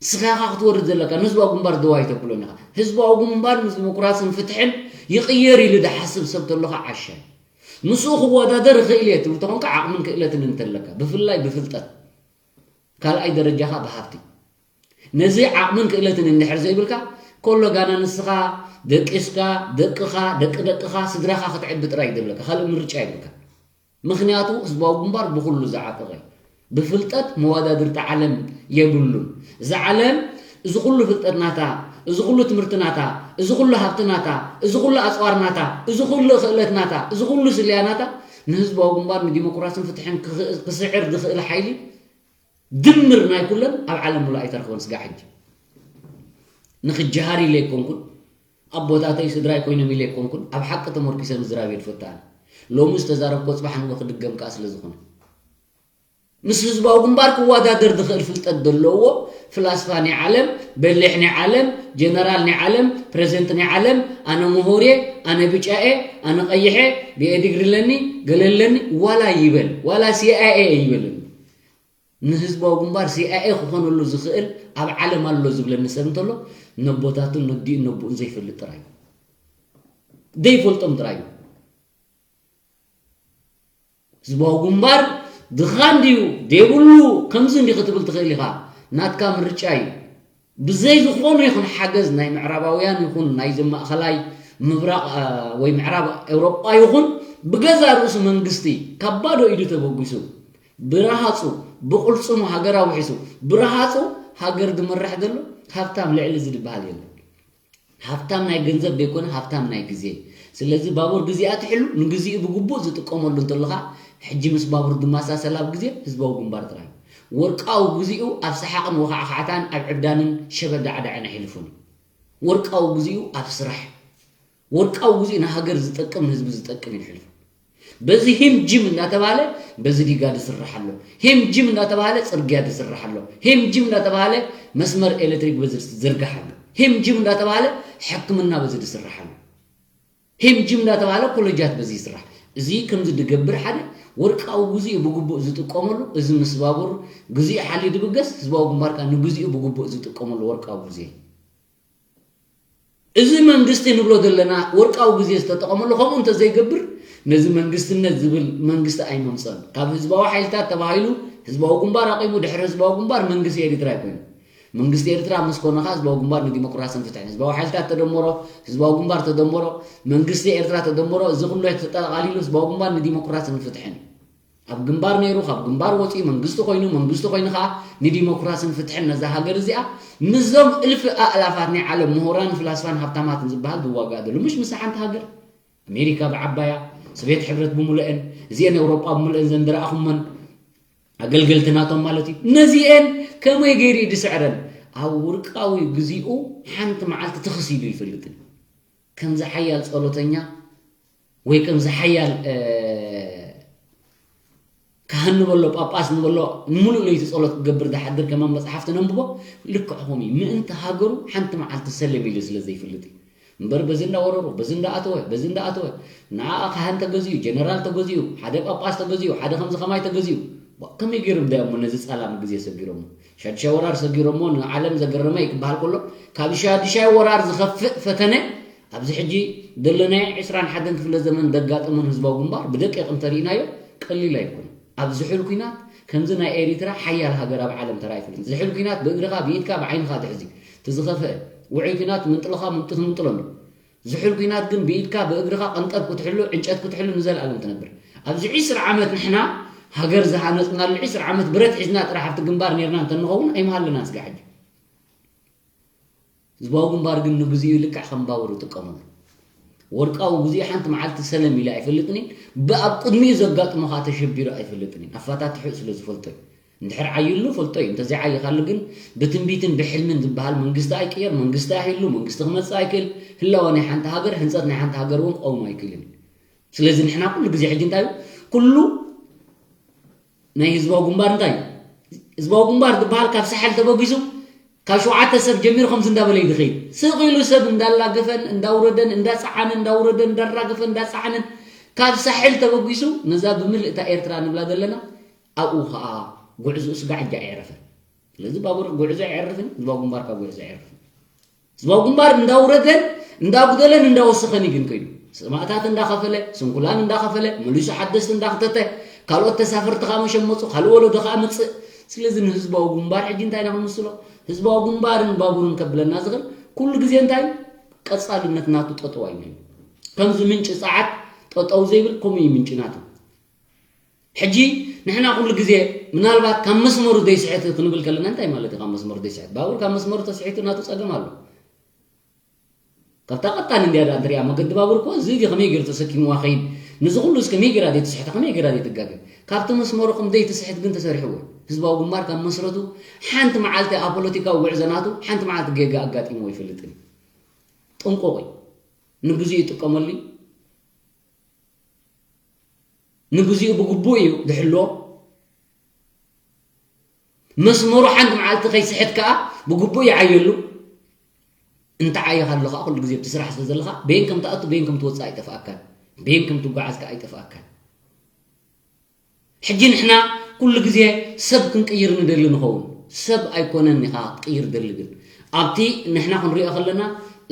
እስኻ ኢኻ ክትወርድ ዘለካ፣ ንህዝባዊ ግንባር ደው ኣይተብሎን ኢኻ። ህዝባዊ ግንባር ምስ ዲሞክራስን ፍትሕን ይቕየር ኢሉ ዝሓስብ ሰብ ተሎኻ ዓሻ እዩ። ምስኡ ክወዳደር ይኽእል እየ ትብል ተኾንካ ዓቕምን ክእለትን እንተለካ፣ ብፍላይ ብፍልጠት፣ ካልኣይ ደረጃኻ ብሃብቲ። ነዚ ዓቕምን ክእለትን እንድሕር ዘይብልካ፣ ኮሎ ጋና ንስኻ ደቂስካ፣ ደቅኻ፣ ደቂ ደቅኻ፣ ስድራኻ ክትዕቢ ጥራይ እዩ ዘለካ። ካልእ ምርጫ የብልካ። ምኽንያቱ ህዝባዊ ግንባር ብኹሉ ዝዓጠቐ እዩ። ብፍልጠት መወዳድርቲ ዓለም የብሉን። እዚ ዓለም እዚ ኩሉ ፍልጠት ናታ፣ እዚ ኩሉ ትምህርቲ ናታ፣ እዚ ኩሉ ሃብቲ ናታ፣ እዚ ኩሉ ኣጽዋር ናታ፣ እዚ ኩሉ ክእለት ናታ፣ እዚ ኩሉ ስለያ ናታ፣ ንህዝባዊ ግንባር ንዲሞክራስን ፍትሕን ክኽ-፣ ክስዕር ዝኽእል ሓይሊ ድምር ናይ ኩለን ኣብ ዓለም ሙሉእ ኣይተረኽበን ስጋዕ ሕጂ። ንኽጀሃር ኢለ ኣይኮንኩን፣ ኣቦታተይ ስድራይ ኮይኖም ኢለ ኣይኮንኩን፣ ኣብ ሓቂ ተመርኪሰ ምዝራብ እየ ዝፈቱ ኣነ። ሎሚ ዝተዛረብኮ ጽባሕ ንግሆ ክድገም ከኣ ስለ ዝኾነ። ምስ ህዝባዊ ግንባር ክወዳደር ዝኽእል ፍልጠት ዘለዎ ፍላስፋ ናይ ዓለም፣ በሊሕ ናይ ዓለም፣ ጀነራል ናይ ዓለም፣ ፕረዚደንት ናይ ዓለም፣ ኣነ ምሁር እየ፣ ኣነ ብጫ እየ፣ ኣነ ቀይሕ እየ፣ ብኤ ዲግሪ ኣለኒ፣ ገለ ኣለኒ፣ ዋላ ይበል፣ ዋላ ሲ ኣይ ኤ ይበለኒ። ንህዝባዊ ግንባር ሲ ኣይ ኤ ክኾነሉ ዝኽእል ኣብ ዓለም ኣሎ ዝብለኒ ሰብ እንተሎ፣ ነቦታቱን ነዲኡን ነቦኡን ዘይፈልጥ ጥራይ እዩ። ዘይፈልጦም ጥራይ እዩ። ህዝባዊ ግንባር ድኻን ድዩ፣ ዴብሉ፣ ከምዚ እንዲ ክትብል ትኽእል ኢኻ። ናትካ ምርጫ እዩ። ብዘይ ዝኾነ ይኹን ሓገዝ ናይ ምዕራባውያን ይኹን ናይ ማእኸላይ ምብራቕ፣ እ፣ ወይ ምዕራብ ኤውሮጳ ይኹን፣ ብገዛእ ርእሱ መንግስቲ ካብ ባዶ ኢዱ ተበጊሱ፣ ብረሃጹ፣ ብቕልጽሙ ሃገር ኣውሒሱ፣ ብረሃጹ ሃገር ዝመርሕ ዘሎ ሃብታም ልዕሊ እዚ ዝበሃል የለን። ሃብታም ናይ ገንዘብ ዘይኮነ፣ ሃብታም ናይ ግዜ። ስለዚ ባቡር ግዜኣ ትሕሉ፣ ንግዚኡ ብግቡእ ዝጥቀመሉ እንተለኻ፣ ሕጂ ምስ ባቡር ዝመሳሰል ኣብ ግዜ ህዝባዊ ግንባር ጥራይ። ወርቃዊ ግዚኡ ኣብ ሰሓቕን ወኻዕኻዕታን፣ ኣብ ዕብዳንን ሸበዳዕዳዕን ኣሕልፉን። ወርቃዊ ግዚኡ ኣብ ስራሕ። ወርቃዊ ግዚኡ ንሃገር ዝጠቅም፣ ንህዝቢ ዝጠቅም የሕልፉ። በዚ ሂም ጂም እናተባለ በዚ ዲጋ ዝስራሕ ኣሎ። ሂም ጂም እናተባለ ጽርግያ ዝስራሕ ኣሎ። ሂም ጂም እናተባለ መስመር ኤሌክትሪክ በዚ ዝርጋሕ ኣሎ። ሂም ጂም እናተባለ ሕክምና በዚ ዝስራሕ ኣሎ። ሂም ጂም እናተባለ ኮለጃት በዚ ይስራሕ። እዚ ከምዚ ዝገብር ሓደ ወርቃዊ ግዚኡ ብግቡእ ዝጥቀመሉ፣ እዚ ምስ ባቡር ግዚኡ ሓልዩ ድብገስ፣ ህዝባዊ ግንባር ከኣ ንግዚኡ ብግቡእ ዝጥቀመሉ ወርቃዊ ግዜ። እዚ መንግስቲ ንብሎ ዘለና ወርቃዊ ግዜ ዝተጠቐመሉ ከምኡ እንተዘይገብር ነዚ መንግስትነት ዝብል መንግስቲ ኣይመምፀን። ካብ ህዝባዊ ሓይልታት ተባሂሉ ህዝባዊ ግንባር ኣቂሙ ድሕሪ ህዝባዊ ግንባር መንግስቲ ኤሪትራ ኣይኮይኑ። መንግስቲ ኤርትራ ምስ ኮነ ኸዓ ህዝባዊ ግንባር ንዲሞክራስን ፍትሕን፣ ህዝባዊ ሓይልታት ተደመሮ፣ ህዝባዊ ግንባር ተደመሮ፣ መንግስቲ ኤርትራ ተደመሮ፣ እዚ ኩሉ ተጠቓሊሉ ህዝባዊ ግንባር ንዲሞክራስን ፍትሕን። ኣብ ግንባር ነይሩ፣ ካብ ግንባር ወፂኡ መንግስቲ ኮይኑ፣ መንግስቲ ኮይኑ ከዓ ንዲሞክራስን ፍትሕን ነዛ ሃገር እዚኣ ምስዞም እልፊ ኣእላፋት ናይ ዓለም ምሁራን፣ ፍላስፋን ሃብታማትን ዝበሃል ዝዋጋእ ዘሎ፣ ምሽ ምስ ሓንቲ ሃገር ኣሜሪካ ብዓባያ፣ ሶቪየት ሕብረት ብምሉአን፣ እዚአን ኤውሮጳ ብምሉአን ዘን ዝረኣኹመን ኣገልገልቲ ናቶም ማለት እዩ። ነዚአን ከመይ ገይሩ እዩ ዝስዕረን? ኣብ ውርቃዊ ግዚኡ ሓንቲ መዓልቲ ትኽስ ኢሉ ይፈልጥን። ከምዚ ሓያል ጸሎተኛ ወይ ከምዚ ሓያል፣ እ፣ ካህን ንበሎ፣ ጳጳስ ንበሎ፣ ንሙሉእ ለይቲ ጸሎት ክገብር ዝሓድር ከማን መጽሓፍቲ ነንብቦ፣ ልክዕ ከምኡ እዩ። ምእንቲ ሃገሩ ሓንቲ መዓልቲ ሰለም ኢሉ ስለ ዘይፈልጥ እዩ። እምበር በዚ እንዳወረሩ፣ በዚ እንዳኣተወ፣ በዚ እንዳኣተወ፣ ንዓ ካህን ተገዚኡ፣ ጀነራል ተገዚኡ፣ ሓደ ጳጳስ ተገዚኡ፣ ሓደ ከምዚ ከማይ ተገዚኡ፣ ዋ፣ ከመይ ገይሮም ዳይ እሞ ነዚ ጸላም ግዜ ሰጊሮሞ? ሻድሻይ ወራር ሰጊሮሞ ንዓለም ዘገረመ እዩ ክበሃል ከሎ፣ ካብ ሻድሻይ ወራር ዝኸፍእ ፈተነ ኣብዚ ሕጂ ዘለናዮ ዕስራን ሓደን ክፍለ ዘመን ዘጋጠመን ህዝባዊ ግንባር ብደቂቕ እንተሪእናዮ ቀሊል ኣይኮነን። ኣብ ዝሑል ኲናት ከምዚ ናይ ኤሪትራ ሓያል ሃገር ኣብ ዓለም ተራእዩ ኣይፈልጥን። ዝሑል ኲናት ብእግርኻ፣ ብኢድካ፣ ብዓይንኻ ትሕዚ። እቲ ዝኸፍአ ውዑይ ኲናት ምንጥልኻ ምንጡ-፣ ትምንጥሎ ኣሎ። ዝሑል ኲናት ግን ብኢድካ፣ ብእግርኻ፣ ቀንጠብ ክትሕሉ፣ ዕንጨት ክትሕሉ ንዘለኣለም ትነብር። ኣብዚ ዕስራ ዓመት ንሕና ሃገር ዝሃነጽናሉ ዕስራ ዓመት ብረት ሒዝና ጥራሕ ኣብቲ ግንባር ኔርና እንተንኸውን ኣይምሃለናን ስጋዕ ሕጂ። ህዝባዊ ግንባር ግን ንግዚኡ ልክዕ ከም ባቡር ይጥቀመሉ። ወርቃዊ ግዚኡ ሓንቲ መዓልቲ ሰለም ኢሉ ኣይፈልጥን እዩ። ብኣብ ቅድሚኡ ዘጋጥሞ ኸዓ ተሸቢሩ ኣይፈልጥን እዩ። ኣፈታትሕኡ ስለ ዝፈልጦ እዩ። እንድሕር ዓይሉ ፈልጦ እዩ። እንተዘይዓይኻሉ ግን ብትንቢትን ብሕልምን ዝበሃል መንግስቲ ኣይቅየር፣ መንግስቲ ኣይህሉ፣ መንግስቲ ክመጽእ ኣይክእል። ህላወ ናይ ሓንቲ ሃገር፣ ህንጸት ናይ ሓንቲ ሃገር እውን ክቐውም ኣይክእልን እዩ። ስለዚ ንሕና ኩሉ ግዜ ሕጂ እንታይ እዩ? ኩሉ ናይ ህዝባዊ ግንባር እንታይ እዩ? ህዝባዊ ግንባር ዝበሃል ካብ ሳሕል ተበጊሱ ካብ ሸውዓተ ሰብ ጀሚሩ ከምዚ እንዳበለ እዩ ዝኸይድ። ስቕ ኢሉ ሰብ እንዳላገፈን እንዳውረደን እንዳፀዓነን እንዳውረደን እንዳራገፈን እንዳፀዓነን ካብ ሳሕል ተበጊሱ ነዛ ብምልእታ ኤርትራ ንብላ ዘለና ኣብኡ ከዓ ጉዕዞኡ ስጋዕ ሕጂ ኣየዕረፈን። ስለዚ ባቡር ጉዕዞ ኣየዕርፍን፣ ህዝባዊ ግንባር ካብ ጉዕዞ ኣየዕርፍን። ህዝባዊ ግንባር እንዳውረደን እንዳጉደለን እንዳወሰኸን እዩ ግን ከይዱ። ሰማእታት እንዳኸፈለ፣ ስንኩላን እንዳኸፈለ፣ መሊሱ ሓደስቲ እንዳኽተተ፣ ካልኦት ተሳፈርቲ ከዓ መሸመፁ፣ ካልእ ወለዶ ከዓ ምፅእ። ስለዚ ንህዝባዊ ግንባር ሕጂ እንታይ ኢና ክንምስሎ? ህዝባዊ ግንባርን ባቡርን ከብለና ዝኽእል ኩሉ ግዜ እንታይ? ቀፃልነት ናቱ ጠጠው ኣይብልን። ከምዚ ምንጪ ፀዓት ጠጠው ዘይብል ከምኡ እዩ ምንጪ ናቱ። ሕጂ ንሕና ኩሉ ግዜ ምናልባት ካብ መስመሩ ዘይስሕት ክንብል ከለና እንታይ ማለት እዩ? ካብ መስመሩ ዘይስሕት ባቡር ካብ መስመሩ ተስሒቱ ናቱ ፀገም ኣሎ። ካብታ ቀጣን እንዲያ ዳ እንትሪያ መገዲ ባቡር እኮ እዚ ከመይ ገይሩ ተሰኪምዋ ከይድ፣ ነዚ ኩሉ እስከ ከመይ ገይራ ዘይትስሕት፣ ከመይ ገይራ ዘይትጋገ? ካብቲ መስመሩ ከም ዘይትስሕት ግን ተሰሪሕዎ። ህዝባዊ ግንባር ካብ መስረቱ ሓንቲ መዓልቲ ኣብ ፖለቲካዊ ጉዕዞ ናቱ ሓንቲ መዓልቲ ጌጋ ኣጋጢምዎ ኣይፈልጥን። ጥንቁቕ እዩ። ንግዚኡ ይጥቀመሉ እዩ። ንግዚኡ ብግቡእ እዩ ዝሕልዎ። መስመሩ ሓንቲ መዓልቲ ከይስሕት ከኣ ብግቡእ ይዓየሉ። እንተዓየኻ ኣሎ ከኣ ኩሉ ግዜ ኣብቲ ስራሕ ስለ ዘለኻ በየን ከም ትኣቱ በየን ከም ትወፅእ ኣይጠፍኣካን። በየን ከም ትጓዓዝ ከኣ ኣይጠፍኣካን። ሕጂ ንሕና ኩሉ ግዜ ሰብ ክንቅይር ንደሊ ንኸውን። ሰብ ኣይኮነን ኢኻ ክትቅይር ደሊ ግን ኣብቲ ንሕና ክንሪኦ ከለና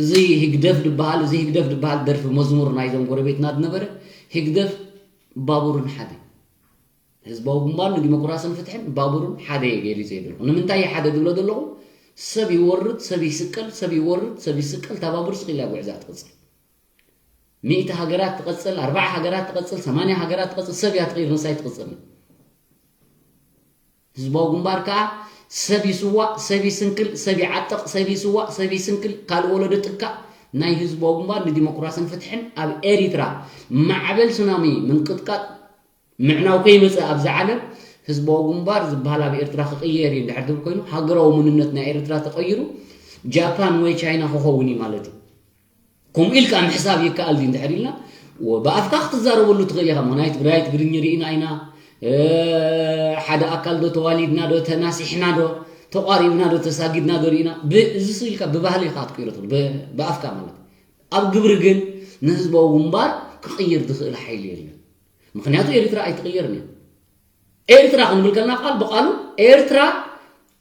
እዚ ህግደፍ ድበሃል እዚ ህግደፍ ድበሃል ደርፊ መዝሙር ናይዞም ጎረቤትና ዝነበረ ህግደፍ ባቡርን ሓደ ህዝባዊ ግንባር ንዲሞክራስን ፍትሕን ባቡርን ሓደ እየ ገሊጸ ይደልኹ። ንምንታይ እየ ሓደ ዝብሎ ዘለኹ? ሰብ ይወርድ፣ ሰብ ይስቀል፣ ሰብ ይወርድ፣ ሰብ ይስቀል፣ እታ ባቡር ስቕ ኢላ ጉዕዛ ትቕጽል። ሚእቲ ሃገራት ትቐጽል፣ ኣርባዓ ሃገራት ትቐጽል፣ ሰማንያ ሃገራት ትቐጽል፣ ሰብ እያ ትቕይር፣ ንሳ ኣይትቕጽልን። ህዝባዊ ግንባር ከኣ ሰብ ይስዋእ፣ ሰብ ይስንክል፣ ሰብ ይዓጥቕ፣ ሰብ ይስዋእ፣ ሰብ ይስንክል፣ ካልእ ወለዶ ጥቃእ። ናይ ህዝባዊ ግንባር ንዲሞክራስን ፍትሕን ኣብ ኤሪትራ ማዕበል ሱናሚ ምንቅጥቃጥ ምዕናው ከይመጽእ ኣብዚ ዓለም ህዝባዊ ግንባር ዝበሃል ኣብ ኤርትራ ክቕየር እዩ እንድሕር ዝብል ኮይኑ ሃገራዊ መንነት ናይ ኤርትራ ተቐይሩ ጃፓን ወይ ቻይና ክኸውን እዩ ማለት እዩ። ከምኡ ኢልካ ምሕሳብ ይከኣል ድዩ እንድሕር ኢልና ወ- ብኣፍካ ክትዛረበሉ ትኽእል ኢኻ። እሞ ናይ ትግራይ ትግርኝ ርኢና ኢና እ፣ ሓደ ኣካል ዶ ተዋሊድና ዶ ተናሲሕና ዶ ተቋሪብና ዶ ተሳጊድና ዶ ርኢና ብ- እዚ ስኢልካ ብባህሊ ኢኻ ክትቅይሮ ትኽእል ብ- ብኣፍካ ማለት ኣብ ግብሪ ግን ንህዝባዊ ግንባር ክቕይር ዝኽእል ሓይሊ የለን። ምኽንያቱ ኤርትራ ኣይትቕየርን እያ። ኤርትራ ክንብል ከለና ቃል ብቃሉ ኤርትራ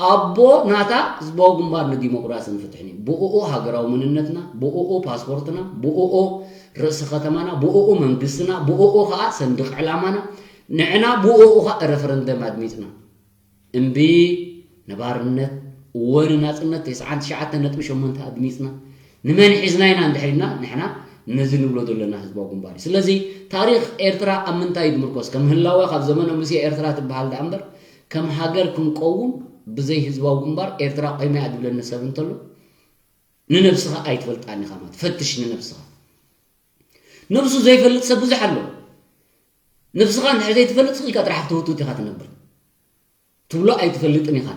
ኣቦ ናታ ህዝባዊ ግንባር ንዲሞክራስን ፍትሕን እዩ። ብእኡ ሃገራዊ መንነትና፣ ብእኡ ፓስፖርትና፣ ብእኡ ርእሲ ከተማና፣ ብእኡ መንግስትና፣ ብእኡ ከዓ ሰንድቕ ዕላማና፣ ንዕና ብእኡ ከዓ ረፈረንደም ኣድሚፅና። እምቢ ንባርነት፣ እወ ንናፅነት ተስዓን ትሽዓተን ነጥቢ ሸሞንተ ኣድሚፅና። ንመን ሒዝና ኢና እንድሕር ኢልና ንሕና ነዚ ንብሎ ዘለና ህዝባዊ ግንባር እዩ። ስለዚ ታሪኽ ኤርትራ ኣብ ምንታይ እዩ ዝምርኮስ? ከም ህላወ ካብ ዘመነ ሙሴ ኤርትራ ትበሃል ደኣ እምበር ከም ሃገር ክንቀውም ብዘይ ህዝባዊ ግንባር ኤርትራ ቆይማ እያ ዝብለኒ ሰብ እንተሎ ንነብስኻ ኣይትፈልጣን ኢኻ ማለት ፈትሽ ንነብስኻ። ነብሱ ዘይፈልጥ ሰብ ብዙሕ ኣሎ። ነብስኻ እንድሕር ዘይትፈልጥ ስቕ ኢልካ ጥራሕ ትውትውት ኢኻ ትነብር። ትብሎ ኣይትፈልጥን ኢኻ።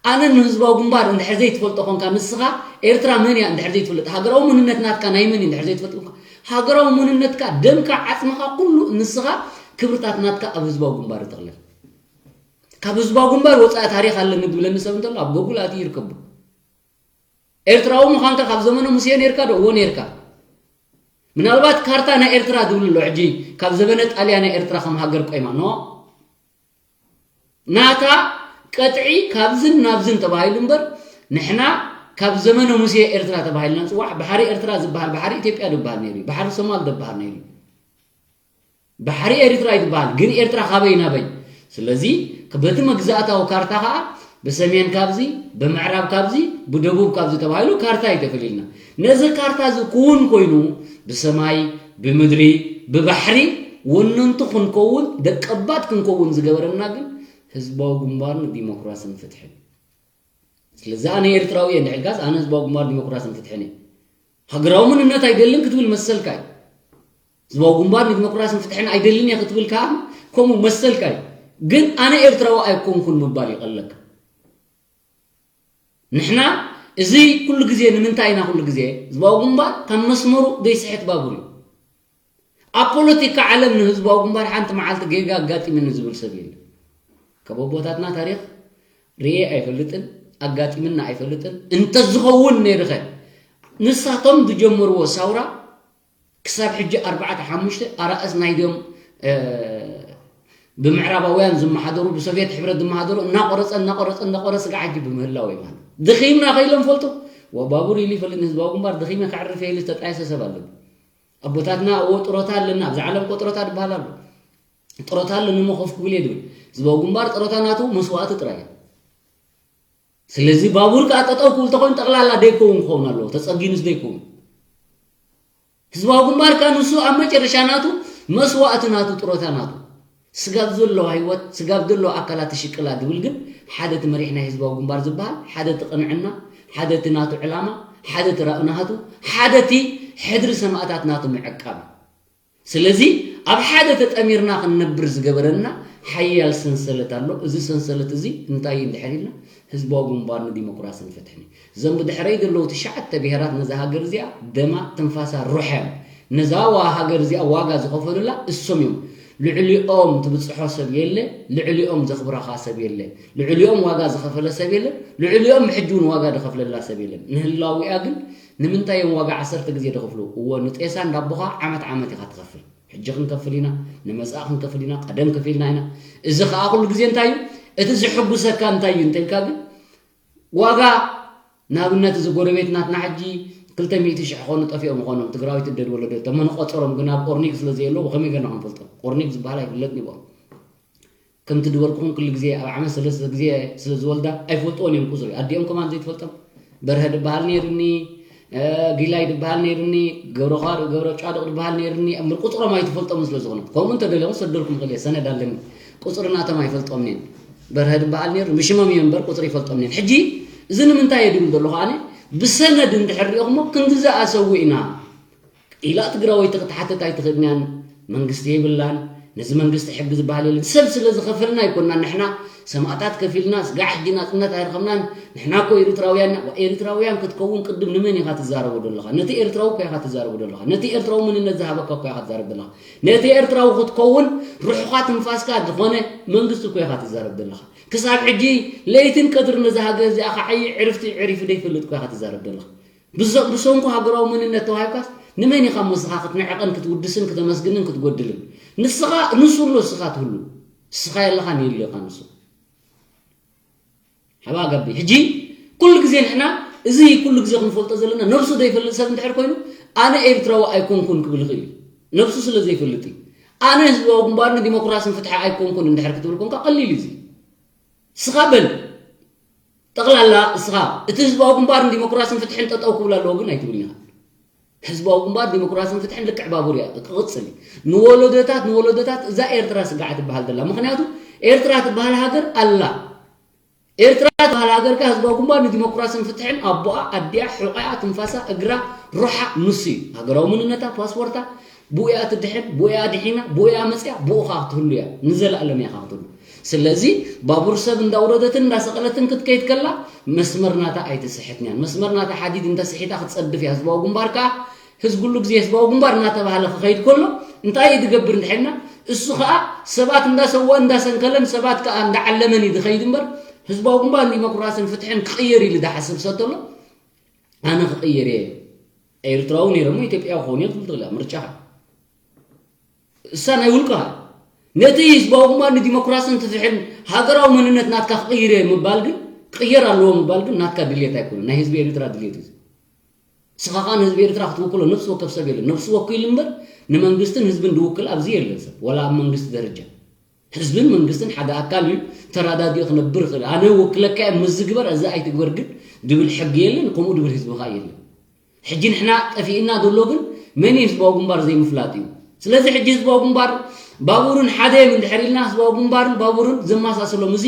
ኣነ ንህዝባዊ ግንባር እንድሕር ዘይትፈልጦ ኮንካ ንስኻ ኤርትራ መን እያ እንድሕር ዘይትፈልጥ ሃገራዊ መንነት ናትካ ናይ መን እዩ እንድሕር ዘይትፈልጥ ኮንካ ሃገራዊ መንነትካ ደምካ ዓፅምኻ ኩሉ ንስኻ ክብርታት ናትካ ኣብ ህዝባዊ ግንባር ይጥቕለል። ካብ ህዝባዊ ግንባር ወፃኢ ታሪኽ ኣለኒ ዝብለኒ ሰብ እንተሎ ኣብ ጎጉል ኣትዩ ይርከቡ። ኤርትራዊ ምዃንካ ካብ ዘመነ ሙሴ ነርካ ዶ? እዎ ነርካ። ምናልባት ካርታ ናይ ኤርትራ ዝብል ኣሎ ሕጂ ካብ ዘበነ ጣልያ ናይ ኤርትራ ከም ሃገር ቆይማ ኖ ናታ ቀጥዒ ካብዝን ናብዝን ተባሂሉ እምበር ንሕና ካብ ዘመነ ሙሴ ኤርትራ ተባሂልና ንፅዋዕ። ባሕሪ ኤርትራ ዝበሃል ባሕሪ ኢትዮጵያ ዝበሃል ነይሩ እዩ። ባሕሪ ሶማል ዝበሃል ነይሩ እዩ። ባሕሪ ኤርትራ ይትበሃል ግን ኤርትራ ካበይ ናበይ? ስለዚ በቲ መግዛእታዊ ካርታ ከዓ ብሰሜን ካብዚ ብምዕራብ ካብዚ ብደቡብ ካብዚ ተባሂሉ ካርታ እዩ ተፈሊልና። ነዚ ካርታ እዚ ክውን ኮይኑ ብሰማይ ብምድሪ ብባሕሪ ወነንቲ ክንከውን ደቀባት ክንከውን ዝገበረና ግን ህዝባዊ ግንባርን ዲሞክራስን ፍትሕን። ስለዚ ኣነ ኤርትራዊ እየ እንድሕር ኢልካስ ኣነ ህዝባዊ ግንባር ዲሞክራስን ፍትሕን እየ። ሃገራዊ መንነት ኣይደልን ክትብል መሰልካ እዩ። ህዝባዊ ግንባር ንዲሞክራስን ፍትሕን ኣይደልን እየ ክትብል ከዓ ከምኡ መሰልካ እዩ። ግን ኣነ ኤርትራዊ ኣይኮንኩን ምባል ይቐለካ። ንሕና እዚ ኩሉ ግዜ ንምንታይ ኢና ኩሉ ግዜ ህዝባዊ ግንባር ካብ መስመሩ ዘይስሕት ባቡር እዩ። ኣብ ፖለቲካ ዓለም ንህዝባዊ ግንባር ሓንቲ መዓልቲ ጌጋ ኣጋጢምኒ ዝብል ሰብ የለ። ካብ ኣቦታትና ታሪኽ ርኤ ኣይፈልጥን፣ ኣጋጢምና ኣይፈልጥን። እንተዝኸውን ነይርኸ ንሳቶም ዝጀመርዎ ሳውራ ክሳብ ሕጂ ኣርባዕተ ሓሙሽተ ኣራእስ ናይዞም ብምዕራባውያን ዝመሓደሩ ብሶቪየት ሕብረት ዝመሓደሩ እናቆረፀ እናቆረፀ እናቆረፀ ስጋ ሕጂ ብምህላው እዩ ማለት ድኺምና ከይሎም ፈልጡ። ወባቡር ኢሉ ይፈልጥ ንህዝባዊ ግንባር ድኺመ ከዕርፍ ኢሉ ዝተጣየሰ ሰብ ኣለብ። ኣቦታትና እዎ ጥሮታ ኣለና ኣብዚ ዓለም ቆ ጥሮታ ዝበሃል ኣሎ። ጥሮታ ኣለኒ ሞ ኮፍ ክብል እየ ዝብል። ህዝባዊ ግንባር ጥሮታ ናቱ መስዋእቲ ጥራይ እዩ። ስለዚ ባቡር ከዓ ጠጠው ክብል ተኮይኑ ጠቕላላ ደይከውን ክኸውን ኣለዎ ተፀጊኑስ ደይከውን። ህዝባዊ ግንባር ከዓ ንሱ ኣብ መጨረሻ ናቱ መስዋእቲ ናቱ ጥሮታ ናቱ ስጋብ ዘሎ ህይወት ስጋብ ዘሎ ኣካላት ትሽቅላ ዝብል ግን ሓደ እቲ መሪሕ ናይ ህዝባዊ ግንባር ዝበሃል ሓደ እቲ ቅንዕና ሓደ እቲ ናቱ ዕላማ ሓደ እቲ ራእናሃቱ ሓደ እቲ ሕድሪ ሰማእታት ናቱ ምዕቃብ። ስለዚ ኣብ ሓደ ተጠሚርና ክንነብር ዝገበረና ሓያል ሰንሰለት ኣሎ። እዚ ሰንሰለት እዚ እንታይ እዩ እንድሕር ኢልና ህዝባዊ ግንባር ንዲሞክራስን ፍትሕን እዩ። እዞም ብድሕረይ ዘለዉ ትሽዓተ ብሄራት ነዛ ሃገር እዚኣ ደማ ትንፋሳ ሩሐም ነዛ ዋ ሃገር እዚኣ ዋጋ ዝኸፈሉላ እሶም እዮም። ልዕሊኦም ትብፅሖ ሰብ የለ፣ ልዕሊኦም ዘኽብረኻ ሰብ የለ፣ ልዕሊኦም ዋጋ ዝኸፈለ ሰብ የለ፣ ልዕሊኦም ብሕጂ እውን ዋጋ ዝኸፍለላ ሰብ የለን። ንህላዊኣ ግን ንምንታይ እዮም ዋጋ ዓሰርተ ግዜ ዝኸፍሉ? እዎ ንጤሳ እንዳቦኻ ዓመት ዓመት ኢኻ ትኸፍል። ሕጂ ክንከፍል ኢና፣ ንመጻኢ ክንከፍል ኢና፣ ቀደም ከፊልና ኢና። እዚ ከኣ ኩሉ ግዜ እንታይ እዩ? እቲ ዝሕጉሰካ እንታይ እዩ እንተልካ ግን ዋጋ ንኣብነት እዚ ጎረቤት ናትና ሕጂ ክልተ ሚእቲ ሽሕ ኾኑ ጠፊኦም ኾኖም ትግራዊት ደድ ወለዶ ተመን ቆጸሮም ግን ኣብ ኦርኒግ ስለ ዘየለዉ ብኸመይ ገና ክንፈልጦም ኦርኒግ ዝበሃል ኣይፍለጥ ይቦም ከምቲ ዝበልኩኹም ኩሉ ግዜ ኣብ ዓመት ሰለስተ ግዜ ስለ ዝወልዳ ኣይፈልጥዎን እዮም ቁፅሪ ኣዲኦም ከማን ዘይትፈልጦም በርሀ ድበሃል ነይርኒ ጊላይ ድበሃል ነይርኒ ገብረኻር ገብረ ጫድቕ ድበሃል ነይርኒ እምር ቁፅሮም ኣይትፈልጦምን ስለ ዝኾነ ከምኡ እንተደለኹ ሰደልኩም ክእል ሰነድ ኣለኒ ቁፅሪ ናቶም ኣይፈልጦም ነን በርሀ ድበሃል ነይሩ ምሽሞም እዮም እምበር ቁፅሪ ይፈልጦም ነን ሕጂ እዚ ንምንታይ እየ ድብል ዘለኹ ኣነ ብሰነድ እንድሕር ሪኦኹሞ ክንዲ ዝኣሰው ኢና ኢላ ትግራወይቲ ክትሓትት ኣይትኽእልን እያን መንግስቲ የብላን ነዚ መንግስቲ ሕጊ ዝበሃል የለን ሰብ ስለ ዝኸፈልና ኣይኮንና ንሕና ሰማእታት ከፊልና ስጋዕ ሕጂ ናፅነት ኣይረኸብናን ንሕና እኮ ኤርትራውያን ኢና ኤርትራውያን ክትከውን ቅድም ንመን ኢኻ ትዛረቦ ዘለኻ ነቲ ኤርትራዊ እኮ ኢኻ ትዛረቦ ዘለኻ ነቲ ኤርትራዊ መንነት ዝሃበካ እኮ ኢኻ ትዛረብ ዘለኻ ነቲ ኤርትራዊ ክትከውን ሩሕኻ ትንፋስካ ዝኾነ መንግስቲ እኮ ኢኻ ትዛረብ ዘለኻ ክሳብ ሕጂ ለይትን ቀትርን ነዛ ሃገር እዚኣ ክዓዪ ዕርፍቲ ዕሪፉ ዘይፈልጥ እኮ ኢኻ ትዛረብ ዘለኻ ብሰንኩ ሃገራዊ መንነት ተዋሂብካስ ንመን ኢኻ እሞ ንስኻ ክትንዕቐን ክትውድስን ክተመስግንን ክትጎድልን ንስኻ ንሱ ኣሎ ንስኻ ትህሉ ንስኻ የለኻን የድልዮካ ንሱ ሓባ ጋቢ ሕጂ ኩሉ ግዜ ንሕና እዚ ኩሉ ግዜ ክንፈልጦ ዘለና ነብሱ ዘይፈልጥ ሰብ እንድሕር ኮይኑ ኣነ ኤርትራዊ ኣይኮንኩን ክብል ይኽእል እዩ ነብሱ ስለ ዘይፈልጥ እዩ ኣነ ህዝባዊ ግንባርን ዲሞክራስን ፍትሒ ኣይኮንኩን እንድሕር ክትብል ኮንካ ቀሊል እዩ እዚ ስኻ በል ጠቕላላ እስኻ እቲ ህዝባዊ ግንባርን ዲሞክራስን ፍትሕን ጠጠው ክብል ኣለዎ ግን ኣይትብልን ኢኻ። ህዝባዊ ግንባር ዲሞክራስን ፍትሕን ልክዕ ባቡር እያ ክቕፅል እዩ። ንወለዶታት ንወለዶታት እዛ ኤርትራ ስጋዕ ትበሃል ዘላ ምኽንያቱ ኤርትራ ትበሃል ሃገር ኣላ። ኤርትራ ትበሃል ሃገር ከ ህዝባዊ ግንባር ንዲሞክራስን ፍትሕን ኣቦኣ ኣዲኣ ሕቆኣ ትንፋሳ እግራ ሩሓ ንሱ እዩ። ሃገራዊ መንነታ ፓስፖርታ ብኡ እያ ትድሕን፣ ብኡ እያ ድሒና፣ ብኡ እያ መጽያ፣ ብኡ ኸኣ ክትህሉ እያ፣ ንዘለኣለም እያ ኸኣ ክትህሉ። ስለዚ ባቡር ሰብ እንዳውረደትን እንዳሰቐለትን ክትከይድ ከላ መስመር ናታ ኣይትስሕትን እያ። መስመር ናታ ሓዲድ እንተስሒታ ክትጸድፍ እያ። ህዝባዊ ግንባር ከኣ ህዝ ኩሉ ግዜ ህዝባዊ ግንባር እናተባህለ ክኸይድ ከሎ እንታይ እዩ ዝገብር እንድሕና እሱ ኸኣ ሰባት እንዳሰወ እንዳሰንከለን ሰባት ከኣ እንዳዓለመን እዩ ዝኸይድ እምበር ህዝባዊ ግንባር ንዲሞክራስን ፍትሕን ክቕየር ኢሉ ዝሓስብ ሰብ ተሎ ኣነ ክቕይር እየ ኤርትራዊ ነይረ እሞ ኢትዮጵያዊ ክኸውን እየ ክትብል ትኽእል እያ ምርጫኻ እሳ ናይ ውልቅኻ ነቲ ህዝባዊ ግንባር ንዲሞክራስን ፍትሕን ሃገራዊ መንነት ናትካ ክቕይር እየ ምባል ግን ክቕየር ኣለዎ ምባል ግን ናትካ ድልየት ኣይኮነን ናይ ህዝቢ ኤርትራ ድልየት እዩ ንስኻ ኸኣ ንህዝቢ ኤርትራ ክትውክሎ ነብሲ ወከፍ ሰብ የለን ነብሱ ወኪሉ እምበር ንመንግስትን ህዝብን ዝውክል ኣብዚ የለን ሰብ ወላ ኣብ መንግስቲ ደረጃ ህዝብን መንግስትን ሓደ ኣካል እዩ ተራዳዲኡ ክነብር ይኽእል ኣነ ወክለካ እየ ምዚ ግበር እዚ ኣይትግበር ግን ድብል ሕጊ የለን ከምኡ ድብል ህዝቢ ኸኣ የለን ሕጂ ንሕና ጠፊእና ዘሎ ግን መን እዩ ህዝባዊ ግንባር ዘይምፍላጥ እዩ ስለዚ ሕጂ ህዝባዊ ግንባር ባቡርን ሓደ እዮም እንድሕር ኢልና ህዝባዊ ግንባርን ባቡርን ዘመሳስሎም እዚ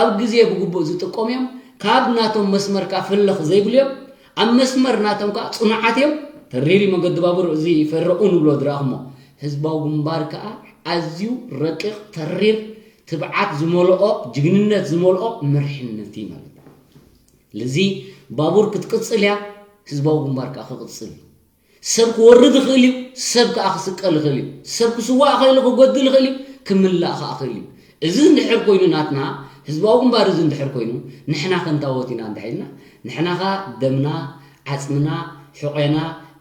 ኣብ ግዜ ብግቡእ ዝጥቀሙ እዮም ካብ ናቶም መስመር ከኣ ፍልኽ ዘይብሉ እዮም ኣብ መስመር ናቶም ከኣ ጽኑዓት እዮም ተሪር እዩ መገዲ ባቡር እዚ ፈረኡ ንብሎ ዝረኣኹሞ ህዝባዊ ግንባር ከኣ ኣዝዩ ረቂቕ ተሪር ትብዓት ዝመልኦ፣ ጅግንነት ዝመልኦ መርሕነት እዩ ማለት እዩ። ስለዚ ባቡር ክትቅጽል እያ፣ ህዝባዊ ግንባር ከዓ ክቕጽል እዩ። ሰብ ክወርድ ይኽእል እዩ፣ ሰብ ከዓ ክስቀል ይኽእል እዩ፣ ሰብ ክስዋእ ይኽእል እዩ፣ ክጎድል ይኽእል እዩ፣ ክምላእ ከዓ ይኽእል እዩ። እዚ እንድሕር ኮይኑ ናትና ህዝባዊ ግንባር፣ እዚ እንድሕር ኮይኑ ንሕና ከንታወት ኢና እንድሕር ኢልና፣ ንሕና ከዓ ደምና፣ ዓፅምና፣ ሕቆና፣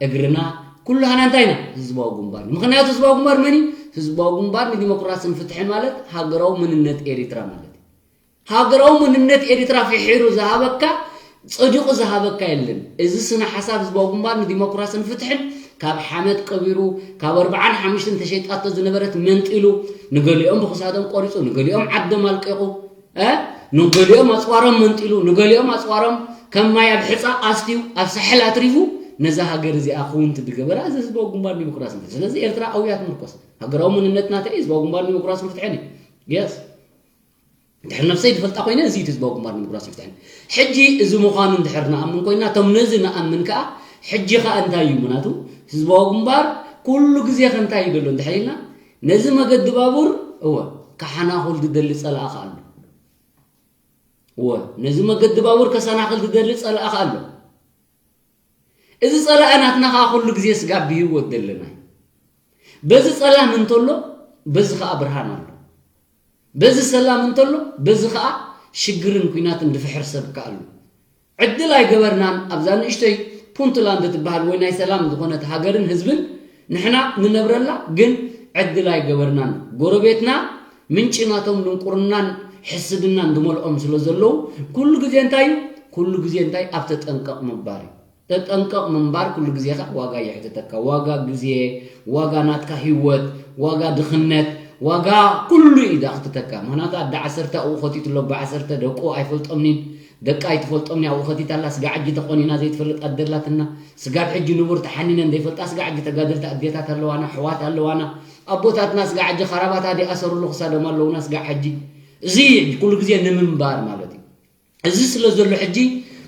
እግርና፣ ኩሉ ሃና እንታይ ኢና? ህዝባዊ ግንባር። ምኽንያቱ ህዝባዊ ግንባር መን እዩ? ህዝባዊ ግንባር ንዲሞክራስን ፍትሕን ማለት ሃገራዊ መንነት ኤሪትራ ማለት እዩ። ሃገራዊ መንነት ኤሪትራ ፍሒሩ ዝሃበካ፣ ጸዲቑ ዝሃበካ የለን። እዚ ስነ ሓሳብ ህዝባዊ ግንባር ንዲሞክራስን ፍትሕን ካብ ሓመድ ቀቢሩ፣ ካብ ኣርብዓን ሓሙሽተን ተሸይጣቶ ዝነበረት መንጢሉ፣ ንገሊኦም ብኽሳዶም ቆሪጹ፣ ንገሊኦም ዓዶም ኣልቂቑ፣ እ? ንገሊኦም ኣጽዋሮም መንጢሉ፣ ንገሊኦም ኣጽዋሮም ከም ማይ ኣብ ሕጻ ኣስትዩ ኣብ ሳሕል ኣትሪፉ ነዛ ሃገር እዚኣ ክውንቲ ዝገበራ እዚ ህዝባዊ ግንባር ዲሞክራስን ፍትሕን። ስለዚ ኤርትራ ኣብያ ትምርኮስ። ሃገራዊ መንነት ናተይ ህዝባዊ ግንባር ዲሞክራስን ፍትሕን እዩ። የስ። ድሕሪ ነብሰይ ዝፈልጣ ኮይነ እዚ እዩ ህዝባዊ ግንባር ዲሞክራሲ ፍትሕን። ሕጂ እዚ ምዃኑ እንድሕር ንኣምን ኮይና፣ እቶም ነዚ ንኣምን ከኣ ሕጂ ከኣ እንታይ እዩ ምናቱ? ህዝባዊ ግንባር ኩሉ ግዜ ከ እንታይ እዩ ዘሎ እንድሕር ኢልና፣ ነዚ መገዲ ባቡር፣ እወ፣ ከሓናኹል ዝደሊ ጸላኢ ከኣ ኣሎ። እወ፣ ነዚ መገዲ ባቡር ከሰናኽል ዝደሊ ጸላኢ ከኣ ኣሎ። እዚ ጸላኢ ናትና ከኣ ኩሉ ግዜ ስጋብ ብህይወት ዘለና እዩ። በዚ ጸላም እንተሎ፣ በዚ ከኣ ብርሃን ኣሎ። በዚ ሰላም እንተሎ፣ በዚ ከኣ ሽግርን ኲናትን ዝፍሕር ሰብ ከኣ ኣሎ። ዕድል ኣይገበርናን፣ ኣብዛ ንእሽተይ ፑንትላንድ ትበሃል ወይ ናይ ሰላም ዝኾነት ሃገርን ህዝብን ንሕና ንነብረላ ግን ዕድል ኣይገበርናን። ጎረቤትና ምንጪ ናቶም ድንቁርናን ሕስድናን ዝመልኦም ስለ ዘለዉ፣ ኩሉ ግዜ እንታይ እዩ? ኩሉ ግዜ እንታይ? ኣብ ተጠንቀቕ ምባር እዩ። ተጠንቀቕ ምንባር ኩሉ ግዜ ኸዓ ዋጋ የሕትተካ። ዋጋ ግዜ፣ ዋጋ ናትካ ህይወት፣ ዋጋ ድኽነት፣ ዋጋ ኩሉ እዩ ዘሕትተካ። ምኽንያቱ ኣደ ዓሰርተ ኣብኡ ኸቲቱ ኣሎ፣ ብዓሰርተ ደቁ ኣይፈልጦምኒን፣ ደቃ ኣይትፈልጦምኒ ኣብኡ ኸቲታ ኣላ። ስጋዕ ሕጂ ተቖኒና ዘይትፈልጥ ኣደ ኣላትና። ስጋብ ሕጂ ንቡር ተሓኒነን ዘይፈልጣ ስጋዕ ሕጂ ተጋደልቲ ኣዴታት ኣለዋና፣ ኣሕዋት ኣለዋና። ኣቦታትና ስጋዕ ሕጂ ኻራባታ ዝኣሰሩሉ ክሳዶም ኣለዉና ስጋዕ ሕጂ። እዚ እዩ ሕጂ ኩሉ ግዜ ንምንባር ማለት እዩ። እዚ ስለ ዘሎ ሕጂ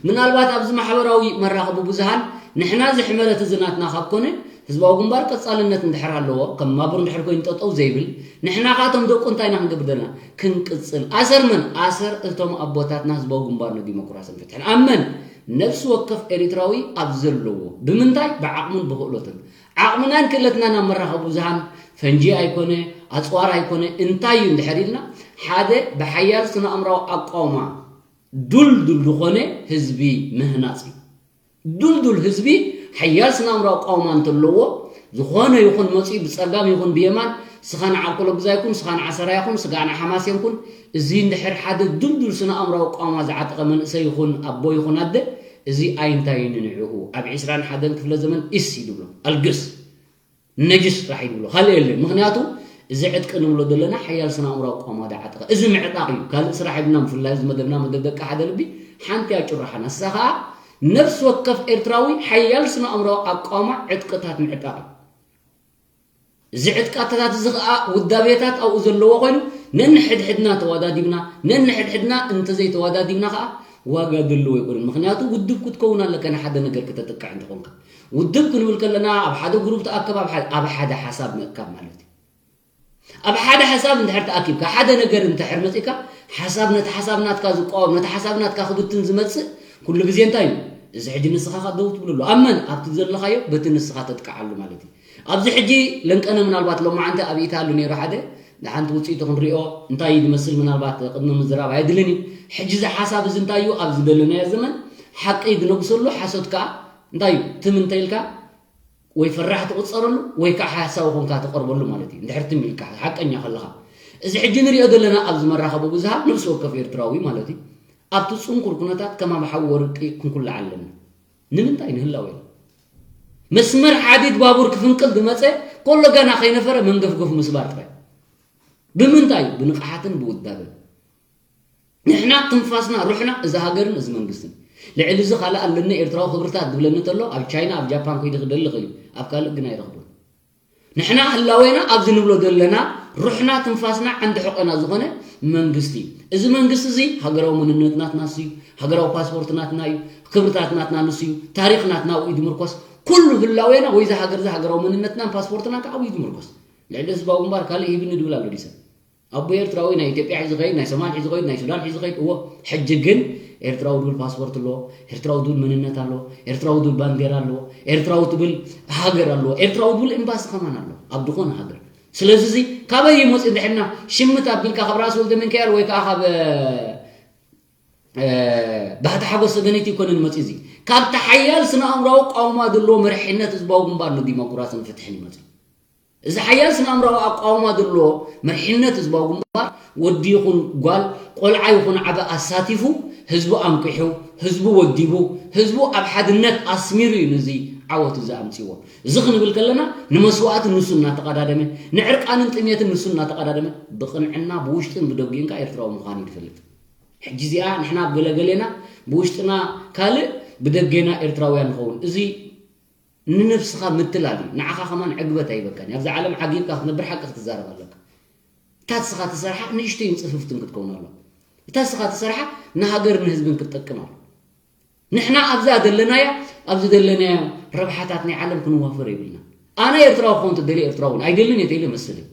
ምናልባት ኣብዚ ማሕበራዊ መራኸቢ ብዙሃን ንሕና እዚ ሕመረት እዚ ናትና ካብ ኮነ ህዝባዊ ግንባር ቀጻልነት እንድሕር ኣለዎ፣ ከም ማቡር እንድሕር ኮይኑ ጠጠው ዘይብል፣ ንሕና ከኣ እቶም ደቁ እንታይ ኢና ክንገብር ዘለና? ክንቅጽል። ኣሰር መን? ኣሰር እቶም ኣቦታትና ህዝባዊ ግንባር ንዲሞክራስን ፍትሕን። ኣብ መን? ነፍሲ ወከፍ ኤሪትራዊ ኣብ ዘለዎ። ብምንታይ? ብዓቕሙን ብኽእሎትን። ዓቕምናን ክእለትናን ኣብ መራኸቢ ብዙሃን ፈንጂ ኣይኮነ፣ ኣጽዋር ኣይኮነ፣ እንታይ እዩ እንድሕር ኢልና፣ ሓደ ብሓያል ስነ ኣእምራዊ ኣቃውማ ዱልዱል ዝኾነ ህዝቢ ምህናጽ እዩ። ዱልዱል ህዝቢ ሓያል ስነ ኣእምራዊ ኣቃውማ እንተለዎ፣ ዝኾነ ይኹን መጺኡ ብጸጋም ይኹን ብየማን፣ ስኻ ንዓልኮሎ ግዛ ይኹን፣ ስኻ ንዓሰራ ይኹን፣ ስጋ ንሓማስ ይኹን፣ እዚ እንድሕር ሓደ ዱልዱል ስነ ኣእምራዊ ኣቃውማ ዝዓጠቐ መንእሰይ ይኹን ኣቦ ይኹን ኣደ፣ እዚ ኣይንታይን ንዕኡ። ኣብ ዕስራን ሓደን ክፍለ ዘመን ኢስ እዩ ዝብሎ። ኣልግስ። ነጅስ ጥራሕ እዩ ዝብሎ፣ ካልእ የለን። ምኽንያቱ እዚ ዕጥቂ ንብሎ ዘለና ሓያል ስነ ኣእምራዊ ኣቃውማ ዝዓጠቐ። እዚ ምዕጣቕ እዩ፣ ካልእ ስራሕ የብልናን። ብፍላይ እዚ መደብና፣ መደብ ደቂ ሓደ ልቢ፣ ሓንቲ እያ ጭራሓና። ንሳ ኸኣ ነፍሲ ወከፍ ኤርትራዊ ሓያል ስነ ኣእምራዊ ኣቃውማ ዕጥቅታት ምዕጣቕ እዩ። እዚ ዕጥቃታት እዚ ኸኣ ውዳቤታት ኣብኡ ዘለዎ ኮይኑ ነንሕድሕድና ተወዳዲብና፣ ነንሕድሕድና እንተዘይተወዳዲብና ኸኣ ዋጋ ዘለዎ ኣይኮነን። ምኽንያቱ ውድብ ክትከውን ኣለካ ንሓደ ነገር ክተጥቅዕ እንተኾንካ። ውድብ ክንብል ከለና ኣብ ሓደ ግሩፕ ተኣከብ፣ ኣብ ሓደ፣ ኣብ ሓደ ሓሳብ ምእካብ ማለት እዩ። ኣብ ሓደ ሓሳብ እንድሕር ተኣኪብካ፣ ሓደ ነገር እንድሕር መጺእካ፣ ሓሳብ ነቲ ሓሳብ ናትካ ዝቃወም፣ ነቲ ሓሳብ ናትካ ክብትን ዝመጽእ ኩሉ ግዜ እንታይ እዩ? እዚ ሕጂ ንስኻ ኸኣ ደው ትብለሉ። ኣብ መን? ኣብቲ ዘለኻዮ በቲ ንስኻ ተጥቅዓሉ ማለት እዩ። ኣብዚ ሕጂ ለንቀነ ምናልባት ሎማዓንቲ ኣብ ኢታ ኣሎ ነይሩ ሓደ፣ ንሓንቲ ውጽኢቱ ክንሪኦ እንታይ እዩ ዝመስል ምናልባት ቅድሚ ምዝራብ ኣየድልን እዩ። ሕጂ እዚ ሓሳብ እዚ እንታይ እዩ? ኣብ ዝደለናዮ ዘመን ሓቂ ዝነግሰሉ፣ ሓሶት ከኣ እንታይ እዩ? ትም እንተ ኢልካ ወይ ፈራሕ ትቑጸረሉ ወይ ከዓ ሓሳዊ ኮንካ ትቐርበሉ ማለት እዩ። እንድሕር ትም ኢልካ ሓቀኛ ከለኻ። እዚ ሕጂ ንሪኦ ዘለና ኣብዚ መራኸቢ ብዙሃን ነፍሲ ወከፍ ኤርትራዊ ማለት እዩ ኣብቲ ጽንኩር ኩነታት ከም ኣብ ሓዊ ወርቂ ክንኩላዕ ኣለና። ንምንታይ? ንህላዌ። መስመር ሓዲድ ባቡር ክፍንቅል ዝመጸ ኮሎ ገና ከይነፈረ መንገፍገፉ ምስባር ጥራይ። ብምንታይ? ብንቕሓትን ብውዳበን። ንሕና ትንፋስና፣ ሩሕና፣ እዛ ሃገርን እዚ መንግስትን። ልዕሊ እዚ ካልእ ኣለኒ ኤርትራዊ ክብርታት ዝብለኒ እንተሎ፣ ኣብ ቻይና፣ ኣብ ጃፓን ከይዱ ክደሊ ይኽእል እዩ። ኣብ ካልእ ግን ኣይረኽቦን። ንሕና ህላዌና ኣብዚ ንብሎ ዘለና፣ ሩሕና፣ ትንፋስና፣ ዓንዲ ሕቆና ዝኾነ መንግስቲ እዩ። እዚ መንግስቲ እዚ ሃገራዊ መንነት ናትና እዩ፣ ሃገራዊ ፓስፖርት ናትና እዩ፣ ክብርታት ናትና ንሱ እዩ፣ ታሪኽ ናትና ኣብኡ እዩ ዝምርኮስ። ኩሉ ህላዌና ወይ እዚ ሃገር እዚ ሃገራዊ መንነትናን ፓስፖርትናን ከዓ ኣብኡ እዩ ዝምርኮስ። ልዕሊ ህዝባዊ ግንባር ካልእ ሂብኒ ድብል ኣሎ ድዩ ሰብ? ኣቦ ኤርትራዊ ናይ ኢትዮጵያ ሒዙ ኸይድ፣ ናይ ሶማል ሒዙ ኸይድ፣ ናይ ሱዳን ሒዙ ኸይድ። እዎ፣ ሕጂ ግን ኤርትራዊ ትብል ፓስፖርት ኣለዎ፣ ኤርትራዊ ትብል መንነት ኣለዎ፣ ኤርትራዊ ትብል ባንዴራ ኣለዎ፣ ኤርትራዊ ትብል ሃገር ኣለዎ፣ ኤርትራዊ ትብል ኤምባሲ ከማን ኣለዎ ኣብ ዝኾነ ሃገር። ስለዚ እዚ ካበይ እዩ መፂኡ እንድሕና ሽምት ኣቢልካ ካብ ራእሲ ወልደ ሚካኤል ወይ ከዓ ካብ ባህታ ሓጎስ ሰገነይቲ ይኮንን መፂ እዚ ካብቲ ሓያል ስነ ኣእምራዊ ኣቃውማ ዘለዎ መርሕነት ህዝባዊ ግንባር ንዲሞክራስን ፍትሕን ይመፂ። እዚ ሓያል ስነ ኣእምራዊ ኣቃውማ ዘለዎ መርሕነት ህዝባዊ ግንባር ወዲ ይኹን ጓል፣ ቆልዓ ይኹን ዓበ ኣሳቲፉ ህዝቡ ኣንቂሑ፣ ህዝቡ ወዲቡ፣ ህዝቡ ኣብ ሓድነት ኣስሚሩ እዩ ነዚ ዓወት እዚ ኣምፅዎ። እዚ ክንብል ከለና ንመስዋእትን ንሱ እናተቐዳደመ፣ ንዕርቃንን ጥሜትን ንሱ እናተቐዳደመ ብቕንዕና ብውሽጥን ብደጊኡን ከዓ ኤርትራዊ ምዃኑ እዩ ዝፈልጥ። ሕጂ እዚኣ ንሕና ኣብ ገለገሌና ብውሽጥና ካልእ ብደጌና ኤርትራውያን ንኸውን። እዚ ንነብስኻ ምትላል እዩ። ንዓኻ ከማን ዕግበት ኣይበካን። ኣብዚ ዓለም ዓጊብካ ክትነብር ሓቂ ክትዛረብ ኣለካ። እታ ንስኻ ትሰርሓ ንእሽተይን ጽፍፍትን ክትከውን ኣለዋ። እታ ንስኻ ትሰርሓ ንሃገር ንህዝብን ክትጠቅም ኣለዋ። ንሕና ኣብዛ ዘለናያ ኣብዚ ዘለናዮ ረብሓታት ናይ ዓለም ክንዋፈር የብልና። ኣነ ኤርትራዊ ክኸውን ትደሊ ኤርትራዊ እውን ኣይደልን እየ ተይለ መስል እዩ።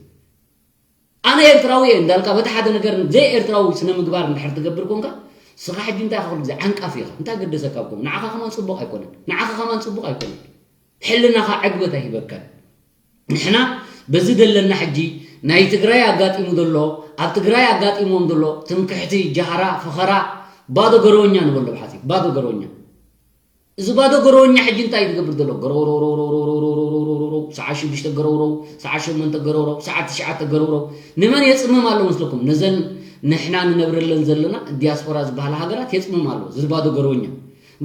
ኣነ ኤርትራዊ እየ እንዳልካ በቲ ሓደ ነገር ዘይ ኤርትራዊ ስነ ምግባር እንድሕር ትገብር ኮንካ ስኻ ሕጂ እንታይ ኩሉ ግዜ ዓንቃፊ ኢኻ እንታይ ገደሰካ ብኮም ንዓኻ ከማን ጽቡቕ ኣይኮነን ንዓኻ ከማን ጽቡቕ ኣይኮነን ሕልናኻ ዕግበት ኣይህበካን ንሕና በዚ ደለና ሕጂ ናይ ትግራይ ኣጋጢሙ ዘሎ ኣብ ትግራይ ኣጋጢሞም ዘሎ ትምክሕቲ ጃህራ ፈኸራ ባዶ ገረወኛ ንበሎ ብሓፂ ባዶ ገረወኛ እዚ ባዶ ገረወኛ ሕጂ እንታይ ትገብር ዘሎ ገረውረው ሰዓት ሽዱሽተ ገረውረው ሰዓት ሸሞንተ ገረውረው ሰዓት ትሽዓተ ገረውረው ንመን የፅምም ኣሎ መስለኩም ነዘን ንሕና ንነብረለን ዘለና ዲያስፖራ ዝበሃላ ሃገራት የፅምም ኣሎ እዚ ባዶ ገረወኛ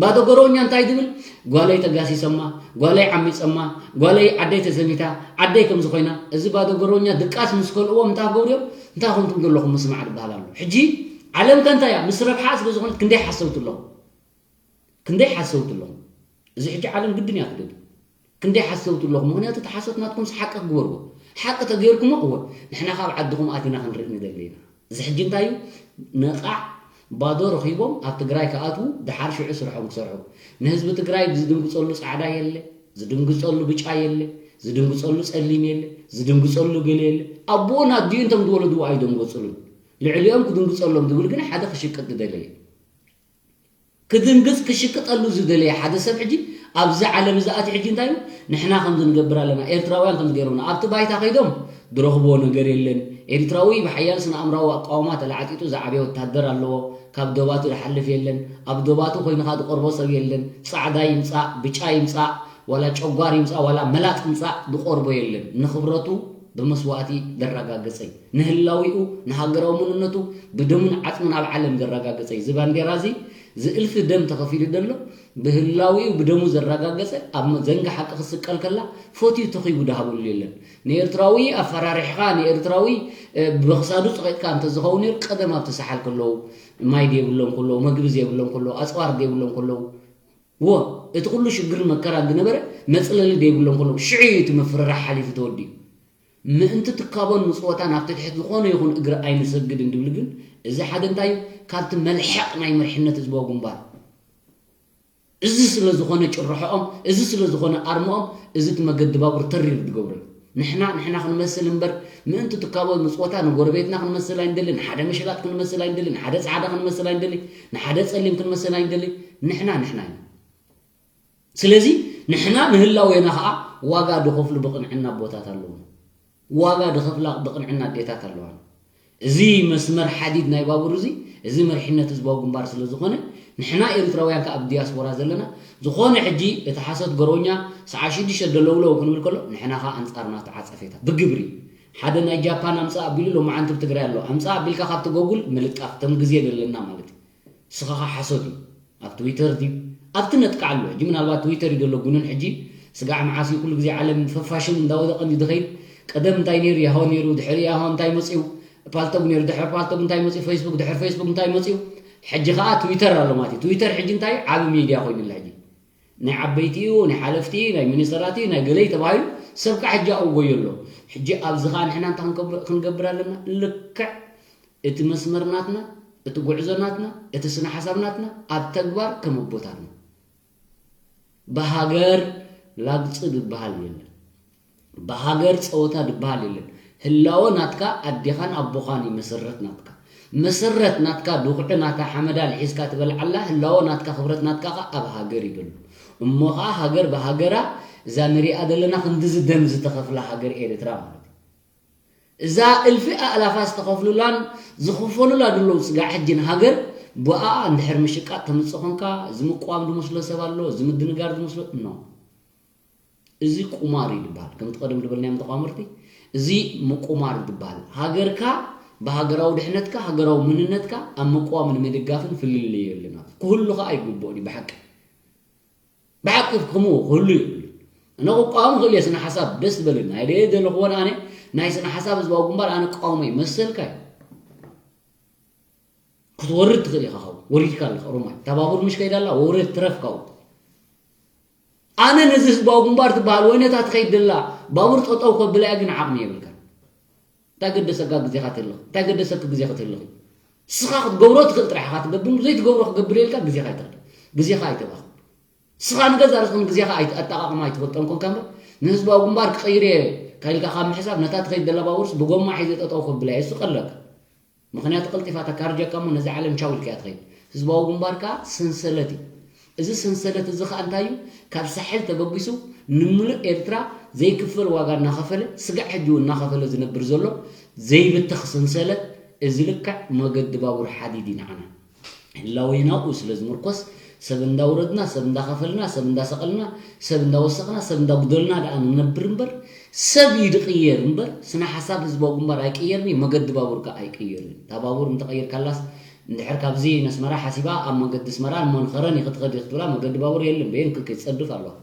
ባዶ ገረወኛ እንታይ ትብል ጓለይ ተጋሲሰማ ጓለይ ዓሚፀማ ጓለይ ዓደይ ተዘሚታ ዓደይ ከምዚ ኮይና እዚ ባዶ ገረወኛ ድቃስ ምስ ከልእዎም እንታይ ክገብሩ እዮም እንታይ ኮንኩም ዘለኹም ምስማዕ ዝበሃል ኣሎ ሕጂ ዓለም ከ እንታይ እያ ምስ ረብሓ ስለ ዝኾነት ክንደይ ሓሰውቲ ኣለኹም ክንደይ ሓሰውቲ ኣለኹም እዚ ሕጂ ዓለም ግድን እያ ትደሊ ክንደይ ሓሰውቲ ኣለኹም ምክንያቱ እቲ ሓሶት ናትኩምስ ሓቂ ክግበርዎ ሓቂ ተገይርኩሞ እወ ንሕና ካብ ዓድኹም ኣቲና ክንርኢ ንደሊ ኢና እዚ ሕጂ እንታይ እዩ ነቓዕ ባዶ ረኺቦም ኣብ ትግራይ ክኣትዉ ድሓር ሽዑ ስርሖም ክሰርሑ ንህዝቢ ትግራይ ዝድንግፀሉ ፃዕዳ የለ ዝድንግፀሉ ብጫ የለ ዝድንግፀሉ ፀሊም የለ ዝድንግፀሉ ገለ የለ ኣቦኡን ኣዲኡ እንቶም ዝወለድዎ ኣይደንገፅሉን ልዕሊኦም ክድንግፀሎም ዝብል ግን ሓደ ክሽቅጥ ዝደለየ ክድንግፅ ክሽቅጠሉ ዝደለየ ሓደ ሰብ ሕጂ ኣብዚ ዓለም እዚ ኣትዩ ሕጂ እንታይ እዩ ንሕና ከምዚ ንገብር ኣለና ኤርትራውያን ከምዚ ገይሮምና ኣብቲ ባይታ ከይዶም ዝረኽብዎ ነገር የለን ኤሪትራዊ ብሓያል ስነ ኣእምራዊ ኣቃውማ ተላዓጢጡ ዝዓበየ ወታደር ኣለዎ ካብ ዶባቱ ዝሓልፍ የለን ኣብ ዶባቱ ኮይንኻ ዝቆርቦ ሰብ የለን ፃዕዳ ይምፃእ ብጫ ይምፃእ ዋላ ጨጓር ይምፃእ ዋላ መላጥ ይምፃእ ዝቆርቦ የለን ንኽብረቱ ብመስዋእቲ ዘረጋገፀ እዩ ንህላዊኡ ንሃገራዊ መንነቱ ብደሙን ዓፅሙን ኣብ ዓለም ዘረጋገፀ እዩ እዚ ባንዴራ እዚ ዝእልፊ ደም ተኸፊሉ ዘሎ ብህላዊኡ ብደሙ ዘረጋገፀ ኣብ ዘንጋ ሓቂ ክስቀል ከላ ፈትዩ ተኺቡ ድሃበሉ የለን ንኤርትራዊ ኣፈራሪሕኻ ንኤርትራዊ ብኽሳዱ ፀቂጥካ እንተዝኸውን ነይሩ ቀደም ኣብቲ ሰሓል ከለዉ ማይ ዘይብሎም ከለዉ መግቢ ዘይብሎም ከለዉ ኣፅዋር ዘይብሎም ከለዉ ዎ እቲ ኩሉ ሽግርን መከራን ዝነበረ መፅለሊ ዘይብሎም ከለዉ ሽዑ እዩ እቲ ምፍርራሕ ሓሊፉ ተወዲኡ ምእንቲ ትካቦን ምፅወታን ኣብ ትድሕት ዝኾነ ይኹን እግሪ ኣይንሰግድን ዝብል ግን እዚ ሓደ እንታይ እዩ ካብቲ መልሐቕ ናይ መርሕነት ህዝባዊ ግንባር እዚ ስለ ዝኾነ ጭርሖኦም እዚ ስለ ዝኾነ ኣርምኦም እዚ እቲ መገዲ ባቡር ተሪር ዝገብሮ እዩ ንሕና ንሕና ክንመስል እምበር ምእንቲ ትካቦ ምፅወታ ንጎረቤትና ክንመስል ኣይንደሊ ንሓደ ምሽላጥ ክንመስል ኣይንደሊ ንሓደ ፃዕዳ ክንመስል ኣይንደሊ ንሓደ ፀሊም ክንመስል ኣይንደሊ ንሕና ንሕና ኢና ስለዚ ንሕና ንህላዌና ከዓ ዋጋ ዝኸፍሉ ብቕንዕና ኣቦታት ኣለዉና ዋጋ ዝኸፍላ ብቕንዕና ኣዴታት ኣለዋና እዚ መስመር ሓዲድ ናይ ባቡር እዚ እዚ መሪሕነት ህዝባዊ ግንባር ስለ ዝኾነ ንሕና ኤርትራውያን ከዓ ኣብ ዲያስፖራ ዘለና ዝኾነ ሕጂ እቲ ሓሶት ገሮኛ ሰዓ ሽዱሽተ ደለውለው ክንብል ከሎ ንሕና ከዓ ኣንፃር ናቱ ዓፀፌታ ብግብሪ ሓደ ናይ ጃፓን ኣምፃእ ኣቢሉ ሎማዓንቲ ብትግራይ ኣሎ ኣምፃእ ኣቢልካ ካብቲ ጎጉል ምልጣፍ ከም ግዜ ዘለና ማለት እዩ ንስኻ ኸዓ ሓሶት እዩ ኣብ ትዊተር ድዩ ኣብቲ ነጥቃዓሉ ሕጂ ምናልባት ትዊተር እዩ ዘሎ ጉኑን ሕጂ ስጋዕ መዓስ እዩ ኩሉ ግዜ ዓለም ፈፋሽን እንዳወደቐ እንዲ ድኸይድ ቀደም እንታይ ነይሩ ያሆ ነይሩ ድሕሪ ያሆ እንታይ መፅኡ ፓልቶግ ነይሩ ድሕሪ ፓልቶግ እንታይ መፅኡ ፌስቡክ ድሕሪ ፌስቡክ እንታይ መፅኡ ሕጂ ከዓ ትዊተር ኣሎ ማለት እዩ ትዊተር ሕጂ እንታይ ዓብ ሚድያ ኮይኑላ ሕጂ ናይ ዓበይቲ እዩ ናይ ሓለፍቲ ናይ ሚኒስተራት እዩ ናይ ገለይ ተባሂሉ ሰብ ከዓ ሕጂ ኣብኡ ጎዮ ኣሎ ሕጂ ኣብዚ ከዓ ንሕና እንታይ ክንገብር ኣለና ልክዕ እቲ መስመር ናትና፣ እቲ ጉዕዞ ናትና፣ እቲ ስነ ሓሳብ ናትና ኣብ ተግባር ከም ኣቦታትና። ብሃገር ላግፂ ዝበሃል የለን። ብሃገር ፀወታ ዝበሃል የለን። ህላወ ናትካ ኣዴኻን ኣቦኻን እዩ መሰረት ናትካ። መሰረት ናትካ ድኹዒ ናታ ሓመዳ ልሒዝካ ትበልዓላ፣ ህላወ ናትካ ክብረት ናትካ ኸዓ ኣብ ሃገር እዩ ዘሎ። እሞ ኸዓ ሃገር ብሃገራ እዛ ንሪኣ ዘለና ክንድዚ ደም ዝተኸፍላ ሃገር ኤርትራ ማለት እዩ። እዛ እልፊ ኣእላፋት ዝተኸፍሉላን ዝኽፈሉላ ዘለዉ ጽጋዕ ሕጂን ሃገር ብኣኣ እንድሕር ምሽቃጥ ተምጽእ ኾንካ፣ እዚ ምቅዋም ዝመስሎ ሰብ ኣሎ፣ እዚ ምድንጋር ዝመስሎ፣ ኖ። እዚ ቁማር እዩ ዝበሃል። ከምቲ ቀደም ዝበልናዮም ተቋመርቲ፣ እዚ ምቁማር ዝበሃል። ሃገርካ ብሃገራዊ ድሕነትካ፣ ሃገራዊ መንነትካ ኣብ ምቅዋምን ምድጋፍን ፍልልይ የለን። ክህሉ ኸዓ ይግብኦ እዩ ብሓቂ። ብሓቂ ክምኡ ክህሉ ይብሉ። ኣነ ክቃወም ክእል እየ፣ ስነ ሓሳብ ደስ ዝበለኒ። ናይ ደየ ዘለኽዎን ኣነ ናይ ስነ ሓሳብ ህዝባዊ ግንባር ኣነ እቃወሞ እየ። መሰልካ እዩ። ክትወርድ ትኽእል ኢኻ ካብኡ። ወሪድካ ኣለኻ ኦሮማይ። እታ ባቡር ምሽ ከይዳ ኣላ፣ ውረድ ትረፍ ካብኡ። ኣነ ነዚ ህዝባዊ ግንባር ትበሃል ወይ ነታ ትኸይድ ዘላ ባቡር ጠጠው ከብላ እየ፣ ግን ዓቕሚ የብልካን። እንታይ ገደሰካ ግዜኻ ትህልኽ? እንታይ ገደሰኪ ግዜኺ ትህልኺ? ንስኻ ክትገብሮ ትኽእል ጥራሕ ኢኻ ትገብር፣ ዘይትገብሮ ክገብር ኢልካ ግዜኻ ኣይተቕድም። ግዜኻ ኣይተባኽን። ንስኻ ንገዛእ ርእስኺ ንግዜኻ ኣይት-፣ ኣጠቓቕማ ኣይትፈልጦን ኮንካ እምበር፣ ንህዝባዊ ግንባር ክቕይር እየ ኢልካ ካብ ምሕሳብ፣ ነታ ትኸይድ ዘላ ባቡርስ ብጎማ ሒዘ ጠጠው ከብላ እየ፣ እሱ ቀለልካ። ምኽንያቱ ቀልጢፋ ተካርጀካ እሞ ነዛ ዓለም ቻው ኢልካያ ትኸይድ። ህዝባዊ ግንባር ከኣ ሰንሰለት እዩ። እዚ ሰንሰለት እዚ ከኣ እንታይ እዩ? ካብ ሳሕል ተበጊሱ ንምሉእ ኤርትራ ዘይክፈል ዋጋ እናኸፈለ፣ ስጋዕ ሕጂ እውን እናኸፈለ ዝነብር ዘሎ ዘይብተኽ ሰንሰለት፣ እዚ ልክዕ መገዲ ባቡር ሓዲድ እዩ ንዓና። ህላዌና ኣብኡ ስለ ዝምርኮስ፣ ሰብ እንዳውረድና፣ ሰብ እንዳኸፈልና፣ ሰብ እንዳሰቐልና፣ ሰብ እንዳወሰኽና፣ ሰብ እንዳጉደልና ደኣ ንነብር እምበር፣ ሰብ እዩ ዝቕየር እምበር፣ ስነ ሓሳብ ህዝባዊ ግንባር ኣይቅየርን እዩ፣ መገዲ ባቡር ከኣ ኣይቅየርን እዩ። እታ ባቡር እንተቐይርካላስ፣ እንድሕር ካብዚ ነስመራ ሓሲባ ኣብ መገዲ ኣስመራን መንኸረን እዩ ክትኸድ ክትብላ፣ መገዲ ባቡር የለን፣ በየን ክትጸድፍ ኣለዋ።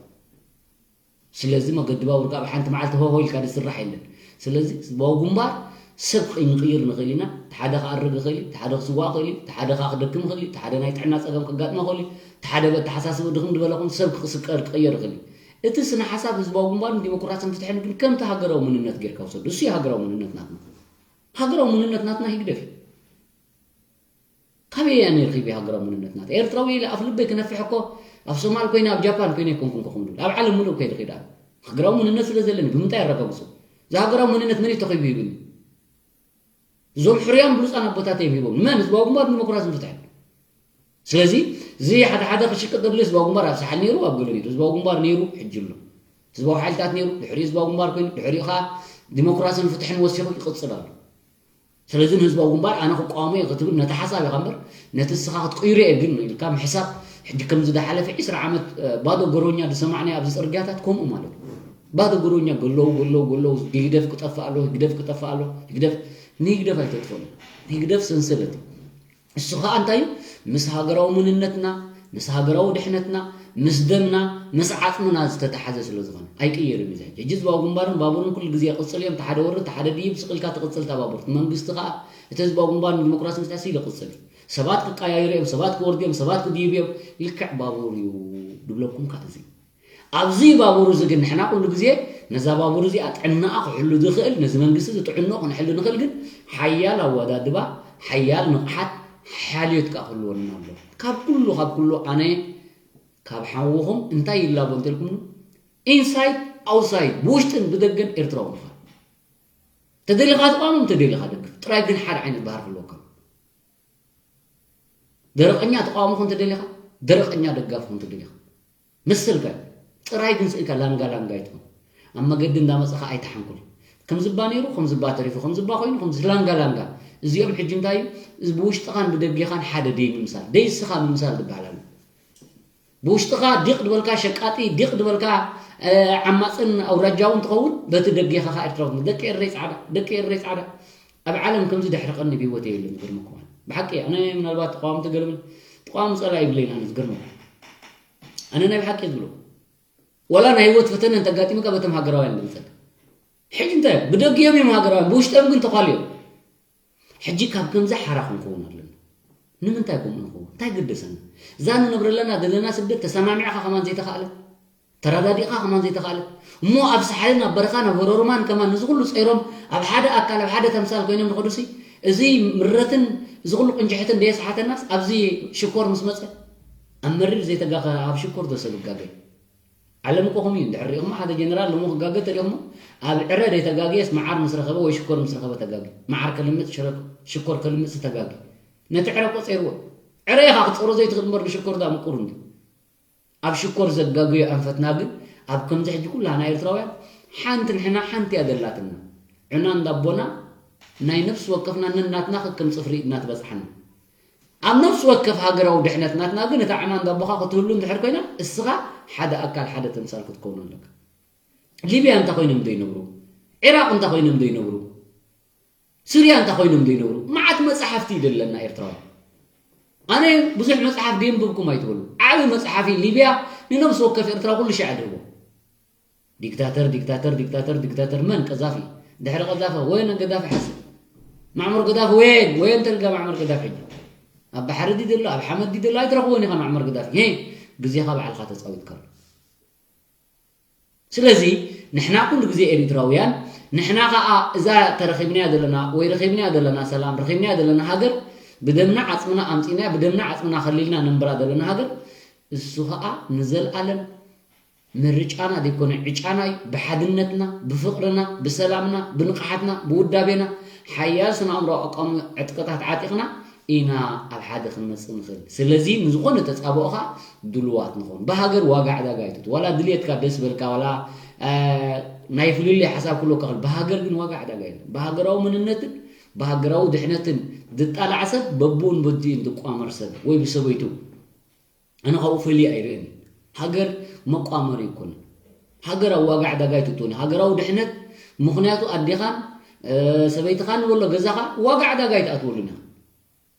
ስለዚ መገዲ ባቡር ካብ ሓንቲ መዓልቲ ሆሆ ኢልካ ዝስራሕ የለን። ስለዚ ህዝባዊ ግንባር ሰብ ክንቅይር ንኽእል ኢና። እቲ ሓደ ክኣርግ ይኽእል እዩ፣ እቲ ሓደ ክስዋእ ይኽእል እዩ፣ እቲ ሓደ ከዓ ክደክም ይኽእል እዩ፣ እቲ ሓደ ናይ ጥዕና ጸገም ከጋጥሞ ይኽእል እዩ፣ እቲ ሓደ ብኣተሓሳስብኡ ድኽም ዝበለ ኹን ሰብ ክስቀር ክቕየር ይኽእል እዩ። እቲ ስነ ሓሳብ ህዝባዊ ግንባርን ዲሞክራስን ፍትሕን ግን ከምቲ ሃገራዊ መንነት ጌርካ ውሰዱ። እሱ እዩ ሃገራዊ መንነት ናትና። ሃገራዊ መንነት ናትና ህግደፍ እዩ። ካበይ እያ ነርኺበ ሃገራዊ መንነትና? ኤርትራዊ ኢለ ኣፍ ልበይ ክነፍሕ እኮ ኣብ ሶማል ኮይነ ኣብ ጃፓን ኮይነ ኣይኮንኩን ክኹን ኣብ ዓለም ምሉእ ከይደ ከይደ ሃገራዊ መንነት ስለ ዘለኒ ብምንታይ ኣረጋግጹ? እዚ ሃገራዊ መንነት መን እዩ ተኺቡ ሂቡኒ? እዞም ሕሩያን ብሉጻን ኣቦታት እዮም ሂቦም። መን? ህዝባዊ ግንባር ዲሞክራስን ፍትሕን። ስለዚ እዚ ሓደ ሓደ ክሽቅጥ ደብሊ ህዝባዊ ግንባር ኣብ ሳሕል ነይሩ፣ ኣብ ገለ ነይሩ። ህዝባዊ ግንባር ነይሩ፣ ሕጂ ኣሎ። ህዝባዊ ሓይልታት ነይሩ፣ ድሕሪ ህዝባዊ ግንባር ኮይኑ፣ ድሕሪኡ ከዓ ዲሞክራስን ፍትሕን ወሲኹ ይቕጽል ኣሎ። ስለዚ ንህዝባዊ ግንባር ኣነ ክቃወሞ እየ ክትብል ነቲ ሓሳብ ኢኻ እምበር፣ ነቲ እስኻ ክትቅይሮ እየ ግን ኢልካ ምሕሳብ፣ ሕጂ ከምዚ ዝሓለፈ ዒስራ ዓመት፣ እ፣ ባዶ ጎሮኛ ዝሰማዕናዮ ኣብዚ ጽርግያታት ከምኡ ማለት እዩ። ባዶ ጎሮኛ ገለዉ፣ ገለዉ፣ ገለዉ፣ ህግደፍ ክጠፍእ ኣለዎ፣ ህግደፍ ክጠፍእ ኣለዎ፣ ህግደፍ፣ ንህግደፍ ኣይተጥፍኦን። ህግደፍ ሰንሰለት እዩ። እሱ ኸኣ እንታይ እዩ? ምስ ሃገራዊ መንነትና፣ ምስ ሃገራዊ ድሕነትና፣ ምስ ደምና፣ ምስ ዓጽምና ዝተተሓዘ ስለ ዝኾነ ኣይቅየርን እዩ። ሕጂ ህዝባዊ ግንባርን ባቡርን ኩሉ ግዜ ይቕጽል እዮም። እቲ ሓደ ወርድ፣ እቲ ሓደ ድይብ፣ ስቕ ኢልካ ትቕጽል እታ ባቡር። እቲ መንግስቲ ኸኣ፣ እቲ ህዝባዊ ግንባር ንዲሞክራሲ ምስ ተሲ ይቕጽል እዩ። ሰባት ክቀያየሩ እዮም፣ ሰባት ክወርዱ እዮም፣ ሰባት ክድይቡ እዮም። ልክዕ ባቡር እዩ ድብለኩም ከኣ እዚ። ኣብዚ ባቡር እዚ ግን ንሕና ኩሉ ግዜ ነዛ ባቡር እዚኣ ጥዕናኣ ክሕሉ ዝኽእል፣ ነዚ መንግስቲ እዚ ጥዕንኡ ክንሕሉ ንኽእል ግን ሓያል ኣወዳድባ፣ ሓያል ንቕሓት፣ ሓልዮት ከኣ ክህልወና ኣሎ። ካብ ኩሉ፣ ካብ ኩሉ ኣነ ካብ ሓውኹም እንታይ ይላቦ እንተልኩምኒ፣ ኢንሳይድ ኣውትሳይድ፣ ብውሽጥን ብደገን ኤርትራዊ ምዃን። ተደሊኻ ተቃወም፣ ተደሊኻ ደግፍ። ጥራይ ግን ሓደ ዓይነት ባህሪ ክህልወካ። ደረቐኛ ተቃዋሚ ኹን ተደሊኻ፣ ደረቐኛ ደጋፊ ኹን ተደሊኻ። መሰልካ እዩ። ጥራይ ግን ስኢልካ ላንጋ ላንጋ ኣይትኹን። ኣብ መገዲ እንዳመጸኻ ኣይትሓንኩል። ከምዚ እባ ነይሩ፣ ከምዚ እባ ተሪፉ፣ ከምዚ እባ ኮይኑ፣ ከምዚ ላንጋ ላንጋ። እዚኦም ሕጂ እንታይ እዩ? እዚ ብውሽጥኻን ብደጌኻን ሓደ ደይ ምምሳል። ደይ እስኻ ምምሳል ዝበሃል ኣሎ። ብውሽጥኻ ዲቕ ዝበልካ ሸቃጢ፣ ዲቕ ዝበልካ፣ እ፣ ዓማጽን ኣውራጃውን ትኸውን፣ በቲ ደጌኻ ኸኣ ኤርትራዊ ትመስል። ደቂ ኤረይ ጻዕዳ፣ ደቂ ኤረይ ጻዕዳ። ኣብ ዓለም ከምዚ ድሕሪ ቀኒ ብህይወት የለን፣ ዝገርመኩም። ብሓቂ፣ ኣነ ምናልባት ተቃወምቲ ገለምን፣ ተቃዋሚ ጸላኢ ይብለይን፣ ኣነ ዝገርመኩም። ኣነ ናይ ብሓቂ ዝብሎ። ወላ ናይ ህይወት ፈተነ እንተጋጢሙካ በቶም ሃገራውያን ድምጸካ። ሕጂ እንታይ? ብደጊኦም እዮም ሃገራውያን፣ ብውሽጦም ግን ተዃልዮም። ሕጂ ካብ ከምዚ ሓራ ክንከውን ኣለና። ንምንታይ ከምኡ ንኸውን? እንታይ ገደሰና? እዛ ንነብረለና ዘለና ስደት ተሰማሚዕኻ ከማን ዘይተኻእለ፣ ተረዳዲእኻ ከማን ዘይተኻእለ፣ እሞ ኣብ ሳሕልን ኣብ በረኻን ኣብ ህሮርማን ከማን ነዚ ኩሉ ጸይሮም ኣብ ሓደ ኣካል ኣብ ሓደ ተምሳል ኮይኖም ዝኸዱሲ፣ እዚ ምረትን እዚ ኩሉ ቅንጭሕትን ደየስሓተናስ ኣብዚ ሽኮር ምስ መጸ ኣብ መሪር ዘይተጋኸ ኣብ ሽኮር ተሰብጋገ። ዓለም እኮ ከምኡ እዩ። እንድሕር ሪእኹም ሓደ ጀነራል ሎሚ ክጋገ ተሪእኹሞ? ኣብ ዕረ ዘይተጋግየስ መዓር ምስ ረኸበ ወይ ሽኮር ምስ ረኸበ ተጋጊ። መዓር ከልምጽ ሽረ-፣ ሽኮር ከልምጽ ተጋጊ። ነቲ ዕረ ቆጼርዎ። ዕረ ኢኻ ክትጸሮ ዘይትኽእል እምበር ንሽኮር ዳ ምቁር እንዲ። ኣብ ሽኮር ዘጋግዮ ኣንፈትና ግን ኣብ ከምዚ ሕጂ ኩላና ኤርትራውያን ሓንቲ ንሕና ሓንቲ እያ ዘላትና። ዕና እንዳቦና ናይ ነፍሲ ወከፍና ነናትና ከከም ጽፍሪ ኢድና ትበጽሓና። ኣብ ነፍሲ ወከፍ ሃገራዊ ድሕነት ናትና ግን እታ ዕና እንዳቦኻ ክትህሉ እንድሕር ኮይና እስኻ ሓደ ኣካል ሓደ ተምሳል ክትከውን ኣለካ። ሊብያ እንታይ ኮይኖም ዘይነብሩ? ዒራቕ እንታይ ኮይኖም ዘይነብሩ? ሱርያ እንታይ ኮይኖም ዘይነብሩ? መዓት መጽሓፍቲ እዩ ዘለና ኤርትራዊ። ኣነ ብዙሕ መጽሓፍ ደንብብኩም ኣይትበሉ። ዓቢ መጽሓፊ ሊብያ ንነብሲ ወከፍ ኤርትራ ኩሉ ሻዕ ድህቦ። ዲክታተር፣ ዲክታተር፣ ዲክታተር፣ ዲክታተር መን? ቀዛፊ። ድሕሪ ቀዛፊ ወየነ ገዳፊ ሓስብ። ማዕመር ገዳፊ ወየን፣ ወየን ተርጋ ማዕመር ገዳፊ ሕጂ። ኣብ ባሕሪ ድዩ ዘሎ፣ ኣብ ሓመድ ድዩ ዘሎ ኣይትረኽቦን ኢኻ ማዕመር ገዳፊ። ሄ፣ ግዜኻ ባዕልኻ ተጻዊትካሉ። ስለዚ ንሕና ኩሉ ግዜ ኤሪትራውያን፣ ንሕና ኸኣ እዛ ተረኺብናያ ዘለና ወይ ረኺብናያ ዘለና ሰላም፣ ረኺብናያ ዘለና ሃገር ብደምና ዓጽምና ኣምጺእናያ፣ ብደምና ዓጽምና ከሊልና ነንብራ ዘለና ሃገር፣ እሱ ኸኣ ንዘልኣለም ምርጫና ዘይኮነ ዕጫና እዩ። ብሓድነትና፣ ብፍቕርና፣ ብሰላምና፣ ብንቕሓትና፣ ብውዳቤና፣ ሓያል ስነ ኣእምሮ ኣቃውሞ ዕጥቅታት ዓጢቕና ኢና ኣብ ሓደ ክንመጽእ ንኽእል። ስለዚ ንዝኾነ ተጻብኦ ኸኣ ድሉዋት ንኸውን። ብሃገር ዋጋ ዕዳጋ ኣይትእቱ። ዋላ ድልየትካ ደስ በልካ፣ ዋላ፣ እ፣ ናይ ፍልልይ ሓሳብ ክህልወካ ይኽእል። ብሃገር ግን ዋጋ ዕዳጋ የለን። ብሃገራዊ መንነትን ብሃገራዊ ድሕነትን ዝጣላዕ ሰብ በብኡን በዚኡን ዝቋመር ሰብ ወይ ብሰበይቱ። ኣነ ካብኡ ፈልየ ኣይርእን። ሃገር መቋመሪ ኣይኮነን። ሃገር ኣብ ዋጋ ዕዳጋ ኣይትእቱን። ሃገራዊ ድሕነት፣ ምኽንያቱ ኣዴኻን፣ እ፣ ሰበይትኻን ንበሎ ገዛኻ ዋጋ ዕዳጋ ኣይትኣትወሉን ኢኻ።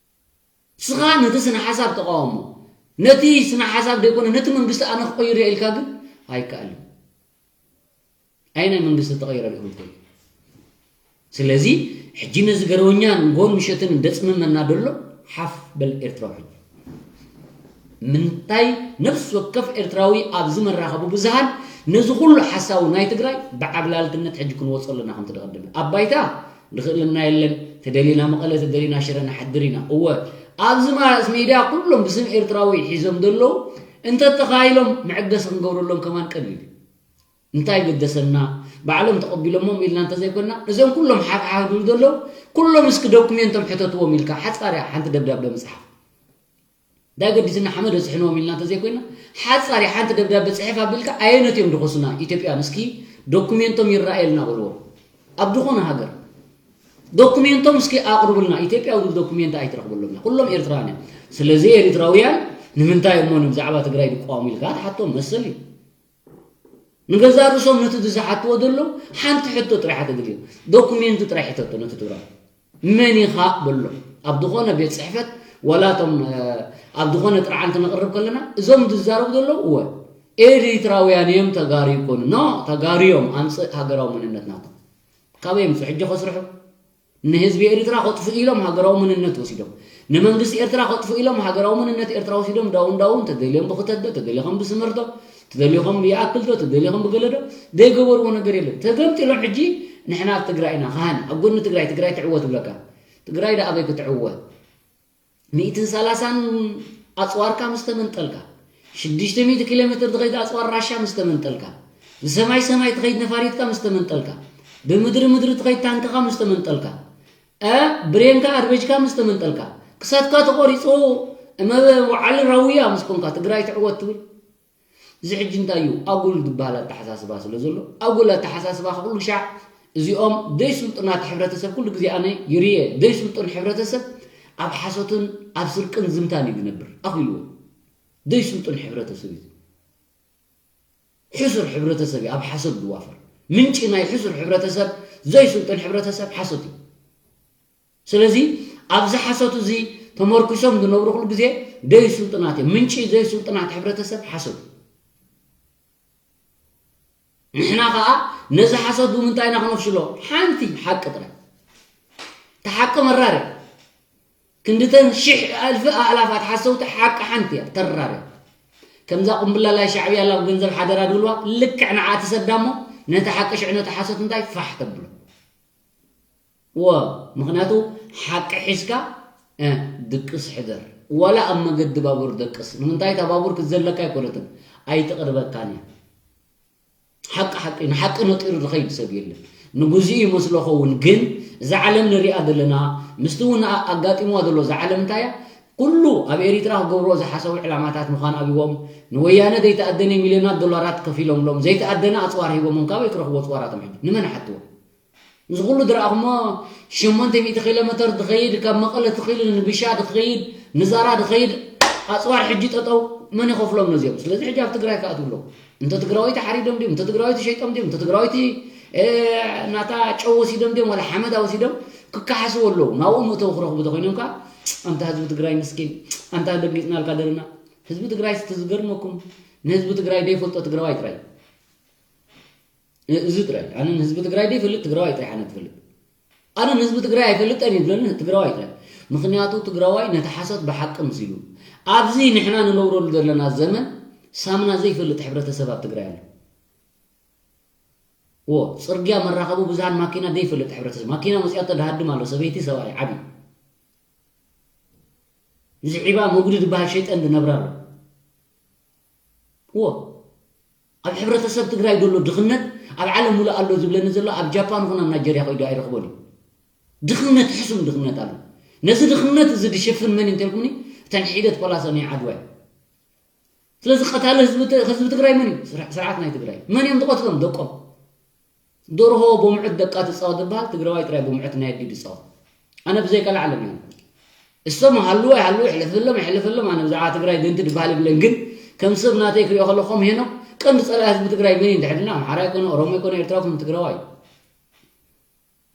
ንስኻ ነቲ ስነ ሓሳብ ተቃወሞ። ነቲ ስነ ሓሳብ ዘይኮነ፣ ነቲ መንግስቲ ኣነ ክቐይር እየ ኢልካ ግን ኣይከኣልን። ኣየናይ መንግስቲ ተቐይረ ርኢኹም ትፈልጡ? ስለዚ ሕጂ ነዚ ገረወኛን ጎን ምሸትን ደጽምመና ደሎ ሓፍ በል ኤርትራዊ ሕጂ። ምንታይ ነፍሲ ወከፍ ኤርትራዊ ኣብዚ መራኸቢ ብዙሃን ነዚ ኩሉ ሓሳዊ ናይ ትግራይ ብዓብላልትነት ሕጂ ክንወጾ ኣለና። ከምቲ ደቐደመ ኣብ ባይታ ድኽእልና የለን። ተደሊና መቐለ፣ ተደሊና ሽረ ንሓድር ኢና። እወ፣ ኣብዚ ማስ ሜድያ ኩሎም ብስም ኤርትራዊ ሒዞም ዘለዉ እንተተኻኢሎም መዕገሲ ክንገብረሎም ከማን ቀሊል እዩ። እንታይ ገደሰና? ባዕሎም ተቐቢሎሞም ኢልና እንተዘይኮንና፣ እዞም ኩሎም ሓፍሓፍ ዝብሉ ዘለዉ ኩሎም እስኪ ዶኩሜንቶም ሕተትዎም ኢልካ ሓጻር እያ ሓንቲ ደብዳበ ምጽሓፍ። እንታይ ገዲስና ሓመድ ኣጽሕንዎም ኢልና እንተዘይኮይና፣ ሓጻር እያ ሓንቲ ደብዳበ ጽሒፍ ኣቢልካ ኣየኖት እዮም ድኾሱና ኢትዮጵያን እስኪ ዶኩሜንቶም ይረኣየልና በልዎም። ኣብ ዝኾነ ሃገር ዶኩሜንቶም እስኪ ኣቕርቡልና። ኢትዮጵያዊ ዝብል ዶኩሜንት ኣይትረኽበሎም ኢኻ። ኩሎም ኤርትራውያን እዮም። ስለዚ ኤሪትራውያን ንምንታይ እሞ ብዛዕባ ትግራይ ድቃወሙ ኢልካ ትሓቶም መሰል እዩ። ንገዛእ ርእሶም ነቲ ዝሓትዎ ዘለዉ ሓንቲ ሕቶ ጥራሕ ተድልዮም። ዶኩሜንቱ ጥራሕ ሕተቶ ነቲ ትግራይ። መን ኢኻ በሎ። ኣብ ዝኾነ ቤት ጽሕፈት ዋላ እቶም፣ እ፣ ኣብ ዝኾነ ጥርዓን ክንቕርብ ከለና እዞም ዝዛረቡ ዘለዉ እወ ኤሪትራውያን እዮም ተጋሩ ይኮኑ። ኖ ተጋሩ እዮም ኣምጽእ ሃገራዊ መንነት ናቶም። ካበይ ይምጹ ሕጂ ከስርሑ? ንህዝቢ ኤርትራ ከጥፍኡ ኢሎም ሃገራዊ መንነት ወሲዶም። ንመንግስቲ ኤርትራ ከጥፍኡ ኢሎም ሃገራዊ መንነት ኤርትራ ወሲዶም ዳውን ዳውን ተደልዮም ብክተት ዶ፣ ተደሊኹም ብስምር ዶ፣ ተደሊኹም ብይኣክል ዶ፣ ተደሊኹም ብገለ ዶ፣ ዘይገበርዎ ነገር የለን። ተገምጢሎም ሕጂ ንሕና ኣብ ትግራይ ኢና፣ ካህን ኣብ ጎኒ ትግራይ፣ ትግራይ ትዕወት ይብለካ። ትግራይ ዳ ኣበይ ክትዕወት? ሚእትን ሰላሳን ኣጽዋርካ ምስ ተመንጠልካ፣ ሽዱሽተ ሚእቲ ኪሎ ሜትር ትኸይድ ኣጽዋር ራሻ ምስ ተመንጠልካ፣ ብሰማይ ሰማይ ትኸይድ ነፋሪትካ ምስ ተመንጠልካ፣ ብምድሪ ምድሪ ትኸይድ ታንክኻ ምስ ተመንጠልካ፣ እ፣ ብሬንካ ኣርበጅካ ምስ ተመንጠልካ፣ ክሳድካ ተቖሪጹ እመ ወዓሊ ራውያ ምስ ኮንካ ትግራይ ትዕወት ትብል? እዚ ሕጂ እንታይ እዩ? ኣጉል ዝበሃል ኣተሓሳስባ ስለ ዘሎ፣ ኣጉል ኣተሓሳስባ ኩሉ ሻዕ እዚኦም ዘይስልጡናት ሕብረተሰብ ኩሉ ግዜ ኣነ ይርየ። ዘይስልጡን ሕብረተሰብ ኣብ ሓሶትን ኣብ ስርቅን ዝምታን እዩ ዝነብር። ኣኺልዎ። ዘይስልጡን ሕብረተሰብ እዩ። ሕሱር ሕብረተሰብ እዩ ኣብ ሓሶት ዝዋፈር። ምንጪ ናይ ሕሱር ሕብረተሰብ፣ ዘይስልጡን ሕብረተሰብ ሓሶት እዩ። ስለዚ ኣብዚ ሓሶት እዚ ተመርኩሶም ዝነብሩ ኩሉ ግዜ ዘይስልጡናት እዮም። ምንጪ ዘይስልጡናት ሕብረተሰብ ሓሶት እዩ። ንሕና ኸኣ ነዚ ሓሶት ብምንታይ ኢና ክነፍሽሎ? ሓንቲ ሓቂ ጥራይ። እቲ ሓቂ መራር እዩ። ክንድተን ሽሕ ኣልፊ ኣእላፋት ሓሰውቲ ሓቂ ሓንቲ እያ፣ ተራር እያ። ከምዛ ቁምብላላይ ሻዕብያ ኣላ ኣብ ገንዘብ ሓደራ ድብልዋ ልክዕ ንዓ ትሰዳ እሞ ነቲ ሓቂ ሽዕ ነቲ ሓሶት እንታይ ፋሕ ተብሎ። እወ፣ ምኽንያቱ ሓቂ ሒዝካ፣ እ፣ ድቅስ ሕደር። ዋላ ኣብ መገዲ ባቡር ደቅስ። ንምንታይ እታ ባቡር ክትዘለካ ኣይኮነትን፣ ኣይትቕርበካን እያ። ሓቂ ሓቂ ንሓቂ ነጢሩ ዝኸይድ ሰብ የለን። ንግዚኡ ይመስሎ ኸውን፣ ግን እዛ ዓለም ንሪኣ ዘለና ምስቲ እውን ኣጋጢምዋ ዘሎ እዛ ዓለም እንታይ እያ? ኩሉ ኣብ ኤሪትራ ክገብርዎ ዝሓሰቡ ዕላማታት ምዃን ኣብዎም፣ ንወያነ ዘይተኣደነ ሚልዮናት ዶላራት ከፊሎምሎም፣ ዘይተኣደነ ኣፅዋር ሂቦሞም። ካበይ ክረኽብዎ ኣፅዋራቶም ሕጂ? ንመን ሓትዎ? እዚ ኩሉ ዝረኣኹሞ ሸሞንተ ሚእቲ ኪሎ ሜተር ዝኸይድ፣ ካብ መቐለ ትኽእል ንብሻ ዝኸይድ፣ ንዛራ ዝኸይድ ኣፅዋር ሕጂ ጠጠው መን ይኸፍሎም ነዚኦም? ስለዚ ሕጂ ኣብ ትግራይ ክኣትዉ ኣለዉ። እንተ ትግራዋይ ተሓሪዶም ድዮም? እንተ ትግራዋይ ተሸይጦም ድዮም? እንተ ትግራዋይቲ ናታ ጨው ወሲዶም ድዮም? ዋላ ሓመድ ኣወሲዶም ክከሓስዎ ኣለዉ። ናብኡ መእተዊ ክረኽቡ ተኾይኖም ከዓ ኣንታ ህዝቢ ትግራይ ምስኪን፣ ኣንታ ደንጊፅናልካ ዘለና። ህዝቢ ትግራይ እስቲ ዝገርመኩም ንህዝቢ ትግራይ ዘይፈልጦ ትግራዋይ ጥራይ። እዚ ጥራይ። ኣነ ንህዝቢ ትግራይ ዘይፈልጥ ትግራዋይ ጥራይ ሓነ ትፈልጥ። ኣነ ንህዝቢ ትግራይ ኣይፈልጠን እዩ ዝብለኒ ትግራዋይ ጥራይ። ምኽንያቱ ትግራዋይ ነቲ ሓሶት ብሓቂ ምሲሉ። ኣብዚ ንሕና ንነብረሉ ዘለና ዘመን ሳምና ዘይፈልጥ ሕብረተሰብ ኣብ ትግራይ ኣሎ። ዎ፣ ፅርግያ መራኸቢ ብዙሃን ማኪና ዘይፈልጥ ሕብረተሰብ። ማኪና መፅያቶ ድሃድም ኣሎ፣ ሰበይቲ ሰብኣይ ዓብዪ። ዝዒባ መጉዲ ዝበሃል ሸይጠን ዝነብራ ኣሎ። ዎ፣ ኣብ ሕብረተሰብ ትግራይ ዘሎ ድኽነት ኣብ ዓለም ሙሉእ ኣሎ ዝብለኒ ዘሎ ኣብ ጃፓን ኹን ኣብ ናይጀርያ ከይዱ ኣይረኽቦን እዩ። ድኽነት፣ ሕሱም ድኽነት ኣሎ። ነዚ ድኽነት እዚ ዝሽፍን መን እዩ እንተልኩምኒ፣ እተን ሒደት ፖላሰ ናይ ዓድዋ እዩ። ስለዚ ቀታሊ ህዝቢ ት-፣ ህዝቢ ትግራይ መን እዩ? ስራ-፣ ስርዓት ናይ ትግራይ። መን እዮም ዝቐትሎም? ደቆም። ደርሆ ቦምዕት ደቃ ትፃወት ዝበሃል ትግራዋይ ጥራይ ቦምዕት ናይ ኣዲኡ ዝፃወት። ኣነ ብዘይ ቀልዓለም እዮም። እሶም ሃልዎ ኣይሃልዎ፣ ይሕለፈሎም ኣይሕለፈሎም፣ ኣነ ብዛዕባ ትግራይ ገንቲ ዝበሃል የብለን። ግን ከም ሰብ ናተይ ክሪኦ ከለኹም ሄኖክ ቀንዲ ፀላኢ ህዝቢ ትግራይ መን እዩ? እንድሕር ድና ኣምሓራ ይኮነ፣ ኦሮሞ ይኮነ፣ ኤርትራ ይኮነ፣ ትግራዋይ እዩ።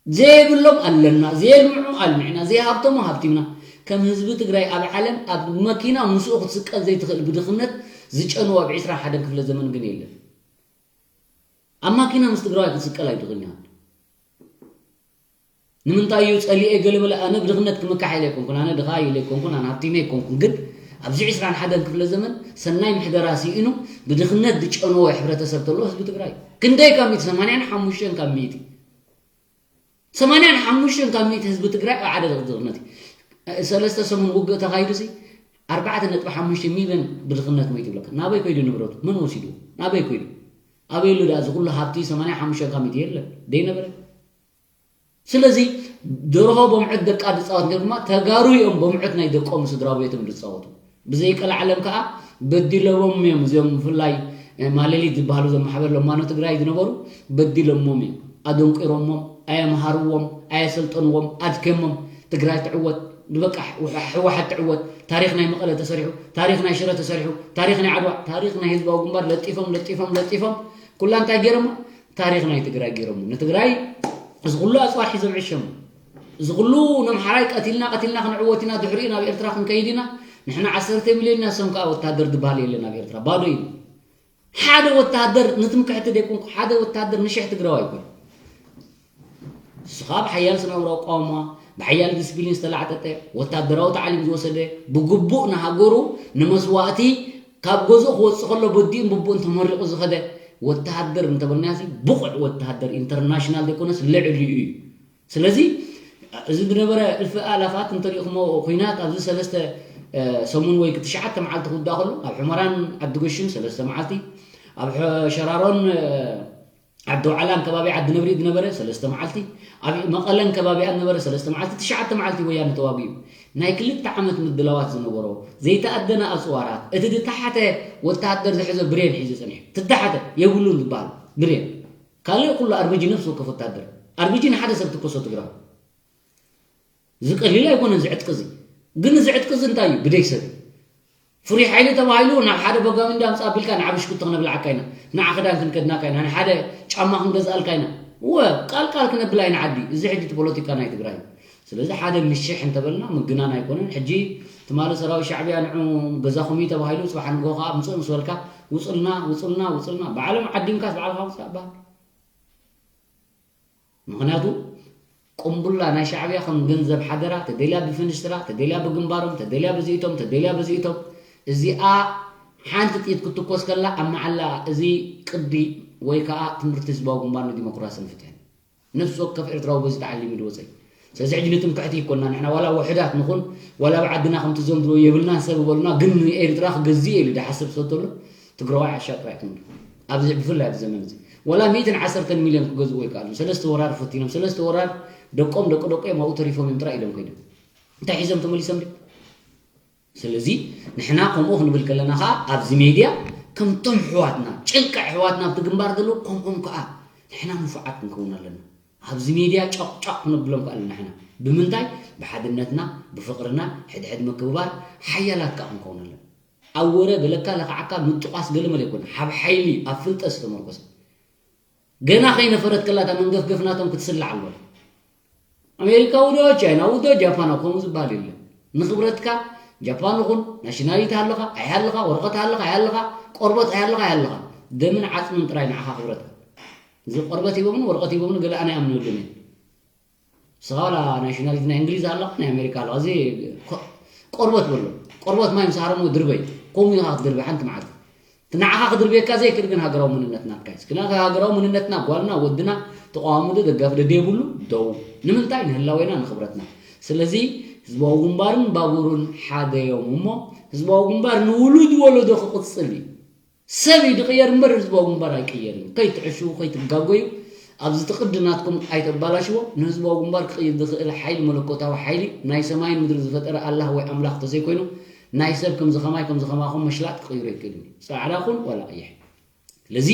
ዘየብሎም ኣለና፣ ዘየልምዑ ኣልሚዕና፣ ዘይሃብተሙ ሃብቲምና። ከም ህዝቢ ትግራይ ኣብ ዓለም ኣብ መኪና ምስኡ ክትስቀል ዘይትኽእል ብድኽነት ዝጨንዎ ኣብ ዕስራን ሓደን ክፍለ ዘመን ግን የለን። ኣብ ማኪና ምስ ትግራዋይ ክትስቀል ኣይትኽእልን ኢኻ። ንምንታይ እዩ ጸሊኤ ገለ በለ? ኣነ ብድኽነት ክምካሕ ኢለ ኣይኮንኩን፣ ኣነ ድኻ ኢለ ኣይኮንኩን፣ ኣነ ሃብቲመ ኣይኮንኩን። ግን ኣብዚ ዕስራን ሓደን ክፍለ ዘመን ሰናይ ምሕደራ ስኢኑ ብድኽነት ዝጨነወ ሕብረተሰብ ተሎ ህዝቢ ትግራይ። ክንደይ ካብ ሚእቲ? ሰማንያን ሓሙሽተን ካብ ሚእቲ። ሰማንያን ሓሙሽተን ካብ ሚእቲ ህዝቢ ትግራይ ኣብ ሓደ ድኽነት እዩ። ሰለስተ ሰሙን ውግእ ተኻይዱ ሲ ኣርባዕተ ነጥቢ ሓሙሽተ ሚልዮን ብድኽነት ሞይቱ ይብለካ። ናበይ ከይዱ ንብረቱ? መን ወሲዱ? ናበይ ከይዱ? ኣበይ ኣሎ ደኣ እዚ ኩሉ ሃብቲ? ሰማንያን ሓሙሽተን ካብ ሚእቲ የለን። ደይነበረ። ስለዚ ደርሆ ቦምዕት ደቃ ዝፃወት እንተ ድማ ተጋሩ እዮም ቦምዕት ናይ ደቆም ስድራ ቤቶም ዝፃወቱ። ብዘይቀልዓለም ከዓ በዲለዎም እዮም። እዚኦም ብፍላይ፣ እ፣ ማለሊት ዝበሃሉ እዞም ማሕበር ለማኖ ትግራይ ዝነበሩ በዲለሞም እዮም። ኣደንቂሮሞም፣ ኣየምሃርዎም፣ ኣየሰልጠንዎም፣ ኣድከሞም። ትግራይ ትዕወት፣ ንበቃ ህወሓ-፣ ህወሓት ትዕወት። ታሪኽ ናይ መቐለ ተሰሪሑ፣ ታሪኽ ናይ ሽረ ተሰሪሑ፣ ታሪኽ ናይ ዓድዋ፣ ታሪኽ ናይ ህዝባዊ ግንባር ለጢፎም፣ ለጢፎም፣ ለጢፎም። ኩላ እንታይ ገይሮሞ? ታሪኽ ናይ ትግራይ ገይሮሞ። ንትግራይ እዚ ኩሉ ኣፅዋር ሒዞም ዕሸሙ። እዚ ኩሉ ነምሓራይ ቀቲልና፣ ቀቲልና ክንዕወት ኢና፣ ድሕሪኡ ናብ ኤርትራ ክንከይድ ኢና፣ ንሕና ዓሰርተ ሚልዮን ኢና፣ ሰም ከዓ ወታደር ዝበሃል የለን ኣብ ኤርትራ፣ ባዶ እዩ። ሓደ ወታደር ንትምክሕቲ ደይኮንኩ፣ ሓደ ወታደር ንሽሕ ትግራዋይ ይኮን። ንሱ ከዓ ብሓያል ስነ ኣእምሮ ኣቋውማ፣ ብሓያል ዲስፕሊን ዝተላዕጠጠ፣ ወታደራዊ ታዕሊም ዝወሰደ፣ ብግቡእ ንሃገሩ ንመስዋእቲ ካብ ገዝኡ ክወፅእ ከሎ በዲኡን ብቡእን ተመሪቑ ዝኸደ ወተሃደር እንተበልናዮ፣ ብቑዕ ወተሃደር ኢንተርናሽናል ዘይኮነስ ልዕሊኡ እዩ። ስለዚ እዚ ዝነበረ እልፊ ኣላፋት እንተሪእኹሞ፣ ኲናት ኣብዚ ሰለስተ፣ እ፣ ሰሙን ወይ ትሽዓተ መዓልቲ ክውዳእ ከሎ፣ ኣብ ሑመራን ዓዲ ገሹን ሰለስተ መዓልቲ፣ ኣብ ሸራሮን፣ እ፣ ዓዲ ዋዕላን ከባቢ ዓዲ ነብሪ ዝነበረ ሰለስተ መዓልቲ፣ ኣብ መቐለን ከባቢኣን ነበረ ሰለስተ መዓልቲ፣ ትሽዓተ መዓልቲ ወያነ ተዋጊኡ። ናይ ክልተ ዓመት ምድላዋት ዝነበሮ፣ ዘይተኣደነ ኣፅዋራት፣ እቲ ዝተሓተ ወተሃደር ዝሕዞ ብሬን ሒዙ ፀኒሑ። ትተሓተ የብሉን ዝበሃል ብሬን። ካልእ ኩሉ ኣርቢጂ ነፍሲ ወከፍ ወታደር። ኣርቢጂ ንሓደ ሰብ ትኮሶ ትግራዊ። እዚ ቀሊል ኣይኮነን፣ እዚ ዕጥቂ እዚ። ግን እዚ ዕጥቂ እዚ እንታይ እዩ? ብደይ ሰብ እዩ። ፍሩይ ሓይሊ ተባሂሉ ናብ ሓደ በጋሚንዳ ኣምፃ ኣቢልካ ንዓ ብሽኩቲ ክነብልዓካ ኢና፣ ንዓ ክዳን ክንከድናካ ኢና፣ ንሓደ ጫማ ክንገዝኣልካ ኢና። እወ፣ ቃል ቃል ክነብላ ኢና ዓዲ። እዚ ሕጂ እቲ ፖለቲካ ናይ ትግራይ እዩ። ስለዚ ሓደ ምሽሕ እንተበልና ምግናን ኣይኮነን። ሕጂ ትማሊ ሰራዊት ሻዕብያ ንዑ ገዛኹም እዩ ተባሂሉ፣ ፅባሕ ንግሆ ከዓ ምፅእ ምስ በልካ፣ ውፁልና፣ ውፁልና፣ ውፁልና። ባዕሎም ዓዲምካስ ባዕልኻ ውፃእ በሃል። ምኽንያቱ፣ ቅምቡላ ናይ ሻዕብያ ከም ገንዘብ ሓደራ፣ ተደልያ ብፍንጅትራ፣ ተደልያ ብግንባሮም፣ ተደልያ ብዚእቶም፣ ተደልያ ብዚእቶም። እዚኣ ሓንቲ ጥይት ክትኮስ ከላ፣ ኣብ መዓላ እዚ ቅዲ ወይ ከዓ ትምህርቲ ህዝባዊ ግንባር ንዲሞክራስን ፍትሕን። ነፍሲ ወከፍ ኤርትራዊ በዚ ተዓሊሙ ዝወፀ እዩ። ስለዚ ሕጂ ንትምክሕቲ ይኮና፣ ንሕና ዋላ ውሑዳት ንኹን፣ ዋላ ኣብ ዓድና ከምቲ እዞም ዝብሉ የብልናን ሰብ ይበሉና፣ ግን ንኤርትራ ክገዝእ ኢሉ ዝሓስብ ሰብ ተሎ፣ ትግራዋይ ዓሻ ጥራይ ትንዱ። ኣብዚ ብፍላይ ኣብዚ ዘመን እዚ። ወላ ሚእትን ዓሰርተን ሚልዮን ክገዝእዎ ይከኣሉ። ሰለስተ ወራር ፈቲኖም፣ ሰለስተ ወራር ደቆም ደቂ ደቆም ኣብኡ ተሪፎም እዮም ጥራይ ኢሎም ከይዶም። እንታይ ሒዞም ተመሊሶም ድዮም? ስለዚ ንሕና ከምኡ ክንብል ከለና ከዓ ኣብዚ ሜድያ ከምቶም ኣሕዋትና፣ ጭንቂ ኣሕዋትና ኣብቲ ግንባር ዘለዉ ከምኦም ከዓ ንሕና ንፉዓት ክንከውን ኣለና። ኣብዚ ሜድያ ጫቕ ጫቕ ክነብሎም ከዓ ኣለና። ንሕና ብምንታይ? ብሓድነትና፣ ብፍቕርና፣ ሕድሕድ ምክብባር ሓያላት ከዓ ክንከውን ኣለና። ኣብ ወረ በለካ ለኽዓካ ምጥቋስ ገለመለ ኣይኮነ፣ ኣብ ሓይሊ ኣብ ፍልጠት ዝተመርኮሰ። ገና ከይነፈረት ከላታ መንገፍገፍ ናቶም ክትስላዕ ኣሎ። ኣሜሪካዊ ዶ ቻይናዊ ዶ ጃፓናዊ ከምኡ ዝበሃል የለን። ንክብረትካ ጃፓን ኹን፣ ናሽናሊቲ ኣለኻ ኣይሃለኻ፣ ወረቐት ኣለኻ ኣይሃለኻ፣ ቆርበት ኣይሃለኻ ኣይሃለኻ፣ ደምን ዓፅምን ጥራይ ንዓኻ ክብረትካ። እዚ ቆርበት ሂቦምን ወረቐት ሂቦምን ገለ ኣነ ኣይኣምነሉን እየ። ንስኻ ዋላ ናሽናሊቲ ናይ እንግሊዝ ኣለኻ ናይ ኣሜሪካ ኣለኻ፣ እዚ ቆ- ቆርበት በሎ። ቆርበት ማይ ምስ ሃረሞ ድርበይ። ከምኡ ኢኻ ክትድርበ ሓንቲ መዓልቲ። እቲ ንዓኻ ክድርብየካ ዘይክእል ግን ሃገራዊ መንነት ናትካ እዩ። እስክና ሃገራዊ መንነትና ጓልና ወድና ተቃዋሚ ዶ ደጋፊ ዶ ዘይብሉ ደው። ንምንታይ? ንህላዌና ንክብረትና። ስለዚ ህዝባዊ ግንባርን ባቡርን ሓደ እዮም እሞ ህዝባዊ ግንባር ንውሉድ ወለዶ ክቕፅል እዩ። ሰብ እዩ ዝቕየር እምበር ህዝባዊ ግንባር ኣይቅየርን እዩ። ከይትዕሽዉ ከይትጋጎዩ ኣብዚ እቲ ቅዲ ናትኩም ኣይተባላሽዎ። ንህዝባዊ ግንባር ክቕይር ዝኽእል ሓይሊ መለኮታዊ ሓይሊ ናይ ሰማይን ምድሪ ዝፈጠረ ኣላህ ወይ ኣምላኽ ተዘይኮይኑ ናይ ሰብ ከምዚ ከማይ ከምዚ ከማኹም መሽላጥ ክቕይሮ ኣይክእልን እዩ። ፃዕዳ ኩን ዋላ ቀይሕ። ስለዚ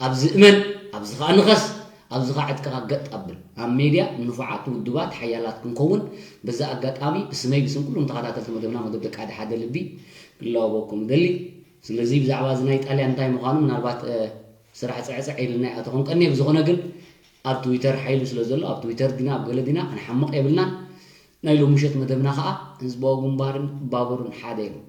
ኣብዚ እመን፣ ኣብዚ ከዓ ንኸስ፣ ኣብዚ ከዓ ዕጥቅኻ ገጥ ኣብል። ኣብ ሜድያ ንፉዓት ውዱባት ሓያላት ክንከውን በዚ ኣጋጣሚ ብስመይ ብስም ኩሎም ተኸታተልቲ መደብና መደብ ደቂ ሓደ ሓደ ልቢ ክለዋወኩም እደሊ። ስለዚ ብዛዕባ እዚ ናይ ጣልያን እንታይ ምዃኑ ምናልባት ስራሕ ፅዕፅዕ ኢልና ይኣተኹም ቀኒየ። ብዝኾነ ግን ኣብ ትዊተር ሓይሉ ስለ ዘሎ ኣብ ትዊተር ዲና ኣብ ገለ ዲና ክንሓምቕ የብልናን። ናይ ሎምሸት መደብና ከዓ ህዝባዊ ግንባርን ባቡርን ሓደ እዮም።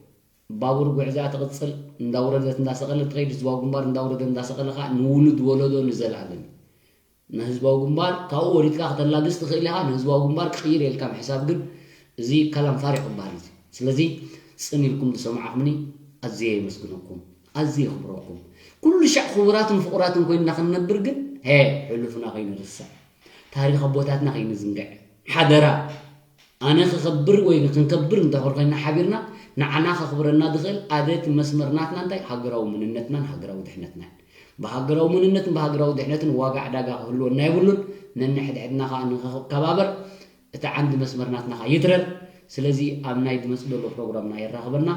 ባቡር ጉዕዛ ትቕፅል እንዳውረደት እንዳሰቐለት ትኸይድ፣ ህዝባዊ ግንባር እንዳውረደ እንዳሰቐለ ከዓ ንውሉድ ወለዶ ንዘለኣለም እዩ። ንህዝባዊ ግንባር ካብኡ ወሪድካ ከተላግስ ትኽእል ኢኻ። ንህዝባዊ ግንባር ክቕይር የልካ ምሕሳብ ግን እዚ ከላም ፋሪቕ ይበሃል። እዚ ስለዚ ፅን ኢልኩም ዝሰማዕኹምኒ ኣዝየ የመስግነኩም፣ ኣዝየ የኽብረኩም። ኩሉ ሻዕ ክቡራትን ፍቑራትን ኮይንና ክንነብር ግን ሄ ሕሉፍና ከይንርስዕ፣ ታሪኽ ኣቦታትና ከይንዝንግዕ ሓደራ። ኣነ ክኸብር ወይ ክንከብር እንተኾር ኮይና ሓቢርና ንዓና ከኽብረና ዝኽእል ኣደት መስመር ናትና እንታይ ሃገራዊ መንነትናን ሃገራዊ ድሕነትናን። ብሃገራዊ መንነትን ብሃገራዊ ድሕነትን ዋጋ ዕዳጋ ክህልወና የብሉን። ነንሕድሕድና ከዓ ንኸባበር እቲ ዓንዲ መስመር ናትና ከዓ ይትረር። ስለዚ ኣብ ናይ ዝመፅእ ዘሎ ፕሮግራምና የራኽበና።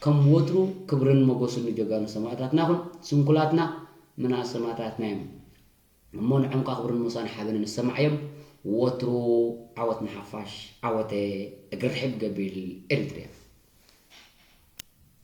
ከም ወትሩ ክብርን መጎስን ንጀጋኑ ሰማእታትና ይኹን። ስንኩላትና ምንኣስ ሰማእታትና እዮም። እሞ ንዕምካ ክብርን ምሳን ሓበንን ንሰማዓዮም። ወትሩ ዓወት ንሓፋሽ ዓወተ እግሪ ርሒብ ገቢል ኤሪትርያ።